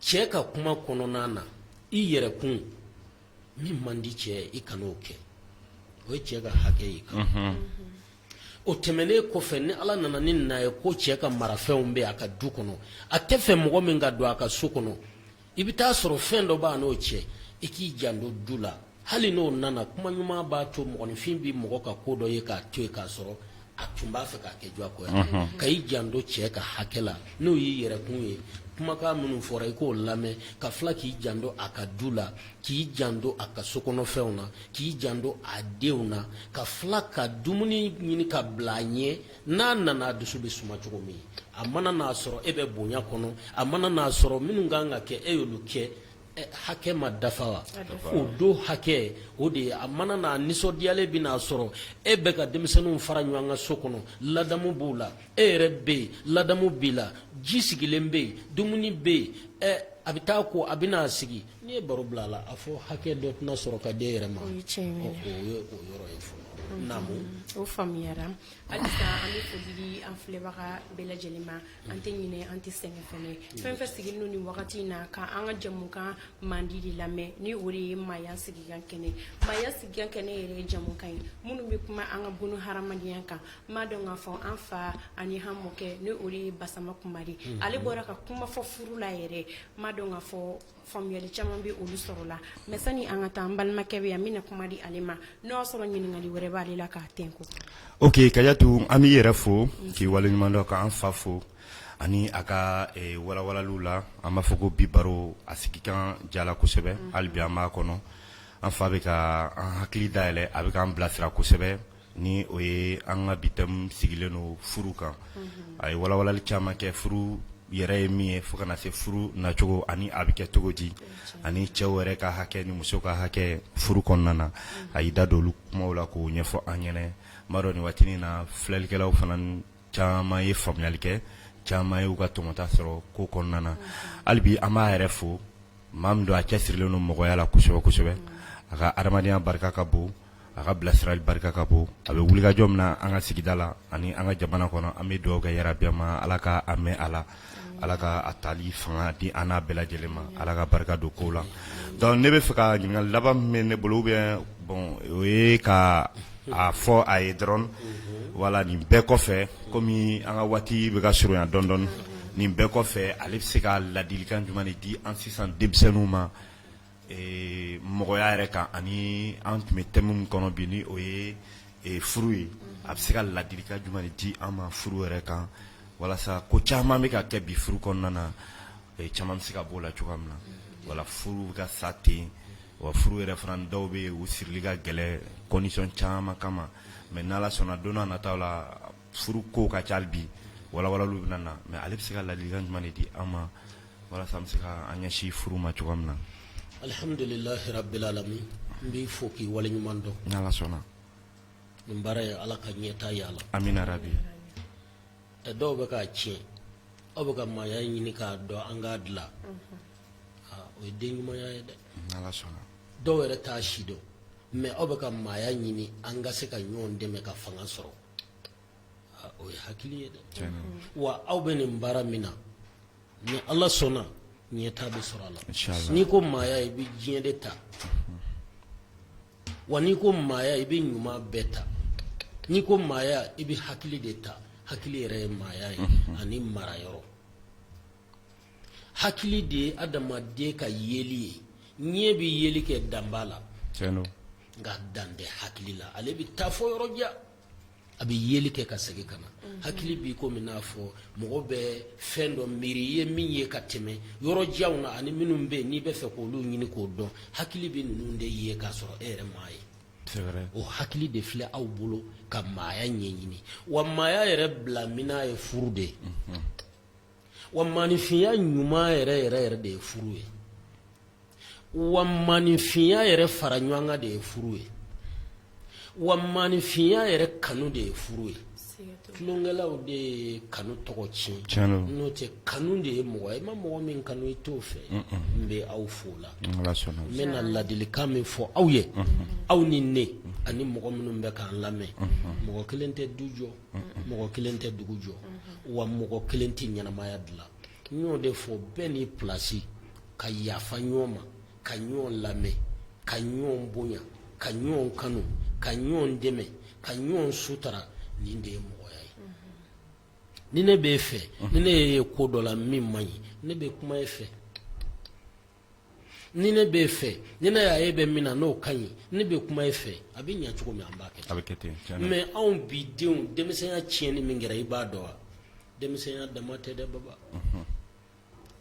cɛ ka kuma kɔnɔna na, i yɛrɛkun min man di cɛ ye, i kan'o kɛ, o ye cɛ ka hakɛ y'i kan. O tɛmɛnen kɔfɛ, ni Ala nana ni na ye ko cɛ ka marafɛnw bɛ a ka du kɔnɔ, a tɛ fɛ mɔgɔ min ka don a ka so kɔnɔ, i bɛ taa sɔrɔ fɛn dɔ b'a n'o cɛ, i k'i janto du la. Hali n'o nana, kuma ɲuman b'a to mɔgɔninfin bɛ mɔgɔ ka ko dɔ ye k'a to yen, k'a sɔrɔ a tun b'a fɛ k'a kɛ diyagoya. Ka i janto cɛ ka hakɛ la, n'o y'i yɛrɛkun ye, kumakan minnu fɔra, i k'o lamɛn, ka tila k'i janto a ka du la, k'i janto a ka sokɔnɔfɛnw na, k'i janto a denw na, ka tila ka dumuni ɲini ka bila a ɲɛ, n'a nana a dusu bɛ suma cogo min. A mana n'a sɔrɔ e bɛ bonya kɔnɔ, a mana n'a sɔrɔ minnu kan ka kɛ, e y'olu kɛ. Hakɛ ma dafa wa o don hakɛ o de ye a mana n'a nisɔndiyalen bɛn'a sɔrɔ e bɛ ka denmisɛnninw fara ɲɔgɔn kan so kɔnɔ ladamu b'u la e yɛrɛ bɛ yen ladamu b'i la ji sigilen bɛ yen dumuni bɛ yen a bɛ taa ko a bɛn'a sigi n'i ye baro bila a la a fɔ hakɛ dɔ tɛna sɔrɔ ka di e yɛrɛ ma o ye o yɔrɔ ye fɔlɔ naamu o faamuyara halisa an bɛ foli di an filɛbaga bɛɛ lajɛlen ma an tɛ ɲinɛ an tɛ sɛgɛn fɛnɛ fɛn fɛn sigilen don nin wagati in na ka an ka jɛmukan mandi de lamɛn ni o de ye maaya sigikan kɛnɛ maaya sigikan kɛnɛ yɛrɛ ye jɛmukan ye minnu bɛ kuma an ka bunu hadamadenya kan n b'a dɔn k'a fɔ an fa ani an mɔkɛ ni o de ye Basama Kumare ale bɔra ka kuma fɔ furu la yɛrɛ n b'a dɔn k'a fɔ faamuyali caman bɛ olu sɔrɔ la mais sani an ka taa an balimakɛ bɛ yan n bɛna kuma di ale ma n'o y'a sɔrɔ ɲininkali wɛrɛ b'ale la k'a tɛnku. Ok Kajatu an b'i yɛrɛ fo k'i waleɲuman dɔn k'an fa fo ani a ka walawalaliw la an b'a fɔ ko bi baro a sigikan jala kosɛbɛ hali bi an b'a kɔnɔ an fa bɛ ka an hakili dayɛlɛ a bɛ k'an bilasira kosɛbɛ ni o ye an ka bi thème sigilen don furu kan a ye walawalali caman kɛ furu yɛrɛ ye min ye fo ka na se furu nacogo ani a bɛ kɛ cogo di ani cɛw yɛrɛ ka hakɛ ni muso ka hakɛ furu kɔnɔna na a y'i da don olu kumaw la k'o ɲɛfɔ an ɲɛna n b'a dɔn nin waati na filɛlikɛlaw fana caman ye faamuyali kɛ caman ye u ka tɔmɔta sɔrɔ ko kɔnɔna na hali bi an b'a yɛrɛ fo maa min don a cɛsirilen don mɔgɔya la kosɛbɛ kosɛbɛ a ka adamadenya barika ka bon a ka bilasirali barika ka bon a bɛ wulikajɔ min na an ka sigida la ani an ka jamana kɔnɔ an bɛ dugawu kɛ yarabi ma ala ka a mɛn a la ala ka a tali fanga di an n'a bɛɛ lajɛlen ma ala ka barika don ko la donc ne bɛ fɛ ka ɲininkali laban min bɛ ne bolo ou bien bon o ye ka a fɔ a ye dɔrɔn wala nin bɛɛ kɔfɛ komi an ka waati bɛ ka surunya dɔɔnin dɔɔnin nin bɛɛ kɔfɛ ale bɛ se ka ladilikan jumɛn de di an sisan denmisɛnninw ma mɔgɔya yɛrɛ kan ani an tun bɛ thème min kɔnɔ bi ni o ye furu ye a bɛ se ka ladilikan jumɛn de di an ma furu yɛrɛ kan walasa ko caman bɛ ka kɛ bi furu kɔnɔna na caman bɛ se ka bɔ o la cogoya min na wala furu bɛ ka sa ten wa furu yɛrɛ fana dɔw bɛ yen u sirili ka gɛlɛn condition caman kama mais n'Ala sɔnna don n'a nataw la furu ko ka ca bi walawalaliw bɛna na mais ale bɛ se ka ladilikan jumɛn de di an ma walasa an bɛ se ka an ɲɛsin furu ma cogoya min na. Alihamdulilahi rabil alamin n b'i fo k'i waleɲuman dɔn. N'Ala sɔnna. Nin baara ye Ala ka ɲɛtaa y'a la. Amina rabi. Ɛ dɔw bɛ k'a tiɲɛ aw bɛ ka maaya ɲini k'a dɔn an k'a dilan o ye den ɲumanya ye dɛ. N'Ala sɔnna. Dɔw yɛrɛ t'a si dɔn mais aw bɛ ka maaya ɲini an ka se ka ɲɔgɔn dɛmɛ ka fanga sɔrɔ. O ye hakili ye dɛ wa aw bɛ nin baara min na ni ala sɔnna ɲɛtaa bɛ sɔrɔ a la n'i ko maaya i bɛ diɲɛ de ta wa n'i ko maaya i bɛ ɲuman bɛɛ ta n'i ko maaya i bɛ hakili de ta hakili yɛrɛ ye maaya ye ani marayɔrɔ hakili de ye adamaden ka yeli ye ɲɛ bɛ yeli kɛ dan b'a la nka dan tɛ hakili la ale bɛ taa fo yɔrɔ jan a bɛ yeli kɛ ka segin ka na hakili b'i komi n'a fɔ mɔgɔ bɛ fɛn dɔ miiri i ye min ye ka tɛmɛ yɔrɔ janw na ani minnu bɛ yen n'i bɛ fɛ k'olu ɲini k'o dɔn hakili bɛ ninnu de ye k'a sɔrɔ e yɛrɛ m'a ye o hakili de filɛ aw bolo ka maaya ɲɛɲini wa maaya yɛrɛ bila minɛn ye furu de ye wa maaninfinya ɲuman yɛrɛ yɛrɛ yɛrɛ de ye furu ye wa maaninfinya yɛrɛ fara ɲɔgɔn kan de ye furu ye wa maaninfinya yɛrɛ kanu de ye furu ye tulonkɛlaw de ye kanu tɔgɔ tiɲɛ n'o tɛ kanu de ye mɔgɔ ye i ma mɔgɔ min kanu i t'o fɛ n bɛ aw fo la n bɛna ladilikan min fɔ aw ye aw ni ne ani mɔgɔ minnu bɛ k'an lamɛn mɔgɔ kelen tɛ du jɔ mɔgɔ kelen tɛ dugu jɔ wa mɔgɔ kelen tɛ ɲɛnamaya dilan n y'o de fɔ bɛɛ n'i pilasi ka yafa ɲɔgɔn ma ka ɲɔgɔn lamɛn ka ɲɔgɔn bonya ka ɲɔgɔn kanu ka ɲɔgɔn dɛmɛ ka ɲɔgɔn sutura nin de ye mɔgɔya ye ni ne b'e fɛ ni ne ye ko dɔ la min man ɲi ne bɛ kuma e fɛ ni ne b'e fɛ ni ne y'a ye bɛ min na n'o ka ɲi ne bɛ kuma e fɛ a bɛ ɲɛ cogo min an b'a kɛ a bɛ kɛ ten mais anw bi denw denmisɛnya tiɲɛni min kɛra i b'a dɔn wa denmisɛnya dama tɛ dɛ baba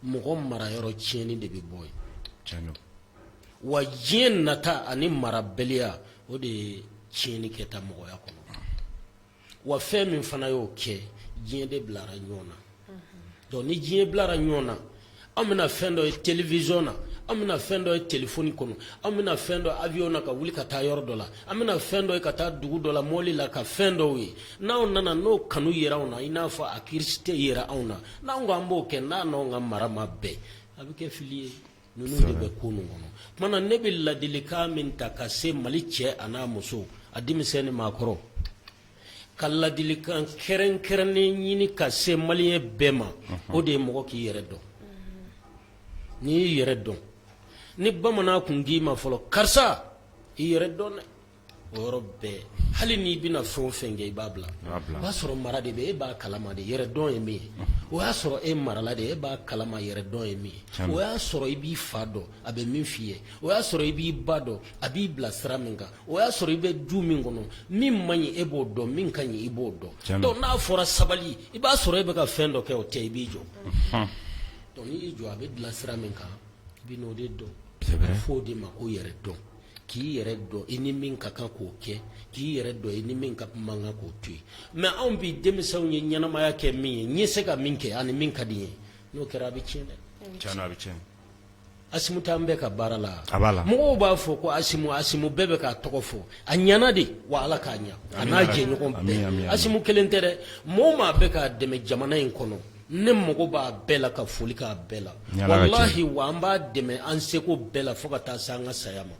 mɔgɔ mara yɔrɔ tiɲɛni de bɛ bɔ yen wa diɲɛ nata ani marabaliya o de ye tiɲɛni kɛta mɔgɔya kɔnɔ wa fɛn min fana y'o kɛ diɲɛ de bilara ɲɔgɔn na donc ni diɲɛ bilara ɲɔgɔn na anw bɛna fɛn dɔ ye télévision na An bɛna fɛn dɔ ye telefɔni kɔnɔ, an bɛna fɛn dɔ avion na ka wuli ka taa yɔrɔ dɔ la, an bɛna fɛn dɔ ye ka taa dugu dɔ la mɔbili la ka fɛn dɔw ye. N'anw nana n'o kanu yera anw na, i n'a fɔ a curiosité yera anw na, n'anw ko an b'o kɛ, n'a n'anw ka mara ma bɛn, a bɛ kɛ fili ye. Ninnu de bɛ ko ninnu kɔnɔ. Tuma na ne bɛ ladilikan min ta ka se Mali cɛ an'a muso, a denmisɛn ni maakɔrɔ, ka ladilikan kɛrɛnkɛrɛnnen ɲini ka se maliyɛn bɛɛ ma, o de ye mɔgɔ k'i yɛrɛ dɔn. N'i y'i yɛrɛ dɔn, ni bamanan kun k'i ma fɔlɔ, karisa i yɛrɛ dɔn dɛ, o yɔrɔ bɛɛ, hali n'i bɛna fɛn o fɛn kɛ, i b'a bila. O y'a sɔrɔ mara de bɛ e b'a kalama de, yɛrɛ dɔn ye min ye. O y'a sɔrɔ e marala de, e b'a kalama yɛrɛ dɔn ye min ye. O y'a sɔrɔ i b'i fa dɔn, a bɛ min f'i ye. O y'a sɔrɔ i b'i ba dɔn, a b'i bila sira min kan. O y'a sɔrɔ i bɛ du min kɔnɔ, min man ɲi e b'o dɔn, min ka ɲi i b'o dɔn. Donc n'a fɔra sabali, i b'a sɔrɔ e bɛ ka fɛn dɔ kɛ, o tɛ, i b'i jɔ. Donc n'i y'i jɔ, a bɛ dilan sira min kan, i bɛ n'o de dɔn. A bɛ fɔ o de ma ko yɛrɛ dɔn. K'i yɛrɛ dɔn, i ni min ka kan k'o kɛ, k'i yɛrɛ dɔn, i ni min ka man kan k'o to yen. Mais anw bi denmisɛnw ye ɲɛnamaya kɛ min ye, n ye se ka min kɛ ani min ka di n ye, n'o kɛra a bɛ tiɲɛ dɛ. Tiɲɛ don, a bɛ tiɲɛ. Asimu t'an bɛɛ ka baara la. A b'a la. Mɔgɔw b'a fɔ ko Asimu, Asimu, bɛɛ bɛ k'a tɔgɔ fɔ. A ɲana de, wa Ala k'a ɲa. A n'a jɛɲɔgɔn bɛɛ. Asimu kelen tɛ dɛ. Maa o maa bɛ k'a dɛmɛ jamana in kɔnɔ, ne mago b'a bɛɛ la ka foli k'a bɛɛ la. Walahi, wa an b'a dɛmɛ an seko bɛɛ la fo ka taa se an ka saya ma.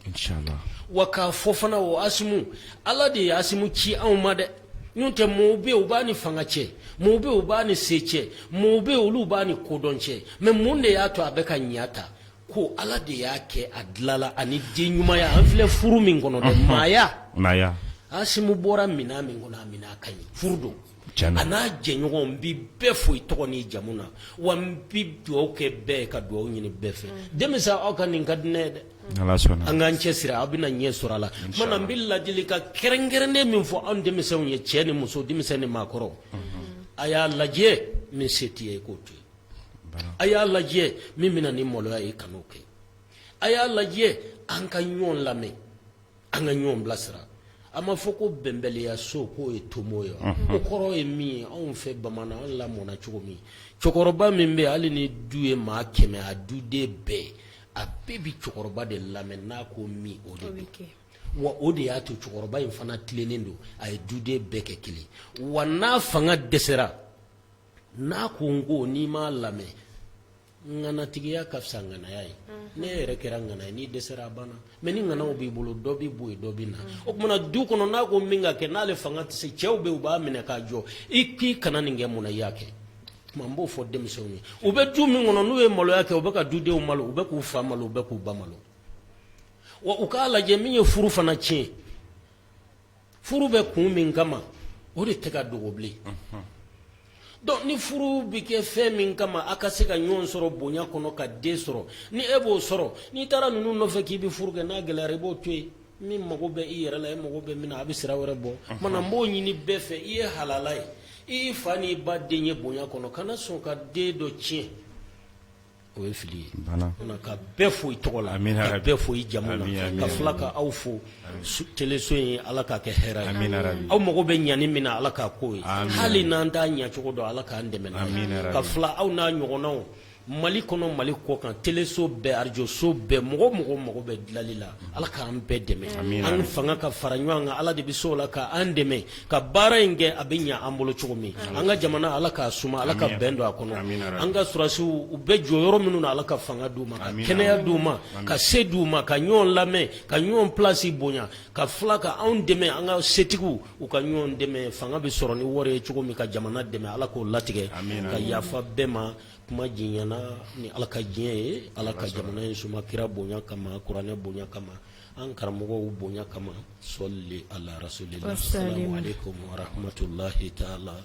Wa k'a fɔ fana, o Asimu, Ala de ye Asimu ci anw ma dɛ. N'o tɛ, mɔgɔw bɛ yen, u b'a ni fanga cɛ, mɔgɔw bɛ yen, u b'a ni se cɛ, mɔgɔw bɛ yen, olu b'a ni kodɔn cɛ. Mais mun de y'a to a bɛ ka ɲa ta? Ko Ala de y'a kɛ, a dilala ani den ɲumanya. An filɛ furu min kɔnɔ dɛ, maaya, maaya, Asimu bɔra minɛn min kɔnɔ, a minɛn ka ɲi, furu don. A n'a jɛɲɔgɔnw, n bi bɛɛ fo i tɔgɔ n'i jamu na, wa n bi dugawu kɛ bɛɛ ye, ka dugawu ɲini bɛɛ fɛ. Denmisɛn, aw ka nin ka di ne ye dɛ. An k'an cɛ siri, aw bɛna ɲɛ sɔrɔ a la. Tuma na n bɛ ladilikan kɛrɛnkɛrɛnnen min fɔ anw denmisɛnw ye, cɛ ni muso, denmisɛn ni maakɔrɔ, a y'a lajɛ, min se t'i ye, i k'o to yen. A y'a lajɛ, min bɛna ni maloya ye, kan'o kɛ. A y'a lajɛ, an ka ɲɔgɔn lamɛn, an ka ɲɔgɔn bilasira. A ma fɔ ko bɛnbaliya so k'o ye tomo ye wa? O kɔrɔ ye min ye, anw fɛ bamanan, an lamɔna cogo min, cɛkɔrɔba min bɛ, hali ni du ye maa 100, a duden bɛɛ, a bɛɛ bi cɛkɔrɔba de lamɛn. N'a ko min, o de don. Wa o de y'a to cɛkɔrɔba in fana tilennen don, a ye duden bɛɛ kɛ kelen. Wa n'a fanga dɛsɛra, n'a ko n ko n'i m'a lamɛn, ŋanatigiya ka fisa ŋanaya ye. Ne yɛrɛ kɛra ŋana ye, n'i dɛsɛra, a banna. Mais ni ŋanaw b'i bolo, dɔ bɛ bɔ yen, dɔ bɛ na. O tuma na du kɔnɔ, n'a ko min ka kɛ, n'ale fanga tɛ se, cɛw bɛ yen, u b'a minɛ k'a jɔ. I k'i kana nin kɛ, mun na i y'a kɛ? Tuma n b'o fɔ denmisɛnw ye, u bɛ du min kɔnɔ, n'u ye maloya kɛ, u bɛ ka dudenw malo, u bɛ k'u fa malo, u bɛ k'u ba malo. Wa u k'a lajɛ, min ye furu fana tiɲɛ, furu bɛ kun min kama, o de tɛ ka dogo bilen. Donc ni furu bɛ kɛ fɛn min kama, a ka se ka ɲɔgɔn sɔrɔ bonya kɔnɔ ka den sɔrɔ, ni e b'o sɔrɔ, n'i taara ninnu nɔfɛ k'i bɛ furu kɛ, n'a gɛlɛyara, i b'o to yen. Min mago bɛ i yɛrɛ la, e mago bɛ min na, a bɛ sira wɛrɛ bɔ. Tuma na n b'o ɲini bɛɛ fɛ, i ye halala ye, i y'i fa n'i ba den ye bonya kɔnɔ, kana sɔn ka den dɔ tiɲɛ, o ye fili ye. Ka bɛɛ fo i tɔgɔ la, ka bɛɛ fo i jamu na, ka tila ka aw fo. Teleso in, Ala k'a kɛ hɛrɛ ye. Aw mago bɛ ɲani min na, Ala k'a k'o ye. Hali n'an t'a ɲɛcogo dɔn, Ala k'an dɛmɛ n'a ye. Ka tila aw n'a ɲɔgɔnnaw, Mali kɔnɔ, Mali kɔ kan, teleso bɛɛ, arajoso bɛɛ, mɔgɔ mɔgɔ mago bɛ dilali la, Ala k'an bɛɛ dɛmɛ. An fanga ka fara ɲɔgɔn kan, Ala de bɛ se o la, ka an dɛmɛ ka baara in kɛ, a bɛ ɲɛ an bolo cogo min. An ka jamana, Ala k'a suma, Ala ka bɛn don a kɔnɔ. An ka sɔrɔdasiw, u bɛ jɔ yɔrɔ minnu na, Ala ka fanga d'u ma, ka kɛnɛya d'u ma, ka se d'u ma, ka ɲɔgɔn lamɛn, ka ɲɔgɔn place bonya, ka tila ka anw dɛmɛ, an ka setigiw, u ka ɲɔgɔn dɛmɛ. Fanga bɛ sɔrɔ ni wari ye cogo min ka jamana dɛmɛ, Ala k'o latigɛ, ka yafa bɛɛ ma. Kuma jiɲɛna ni Ala ka diɲɛ ye. Ala ka jamana in suma kira bonya kama, kuranɛ bonya kama, an karamɔgɔw bonya kama. Sɔli ala rasulila. Salamu aleykum wa rahmatulahi taala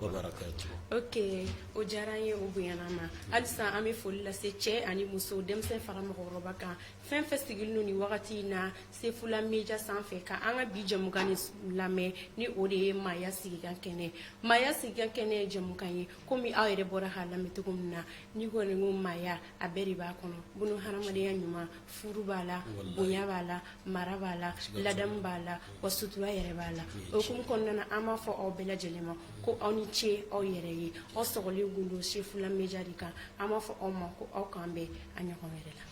wa barakatu. Ok, o diyara an ye, o bonyana an ma. Halisa an bɛ foli lase cɛ ani muso, denmisɛn fara mɔgɔkɔrɔba kan, fɛn fɛn sigilen don nin wagati in na Sefula Media sanfɛ ka an ka bi jɛmukan nin lamɛn, ni o de ye Maaya sigikan kɛnɛ. Maaya sigikan kɛnɛ ye jɛmukan ye, komi aw yɛrɛ bɔra k'a lamɛn cogo min na. N'i kɔni ko maaya, a bɛɛ de b'a kɔnɔ: bunu hadamadenya ɲuman, furu b'a la, bonya b'a la, mara b'a la, ladamu b'a la, wa sutura yɛrɛ b'a la. O hukumu kɔnɔna na, an b'a fɔ aw bɛɛ lajɛlen ma ko aw ni ce aw yɛrɛ ye. Aw sɔgɔlen kun don Sefula Media de kan. An b'a fɔ aw ma ko aw k'an bɛn a ɲɔgɔn wɛrɛ la.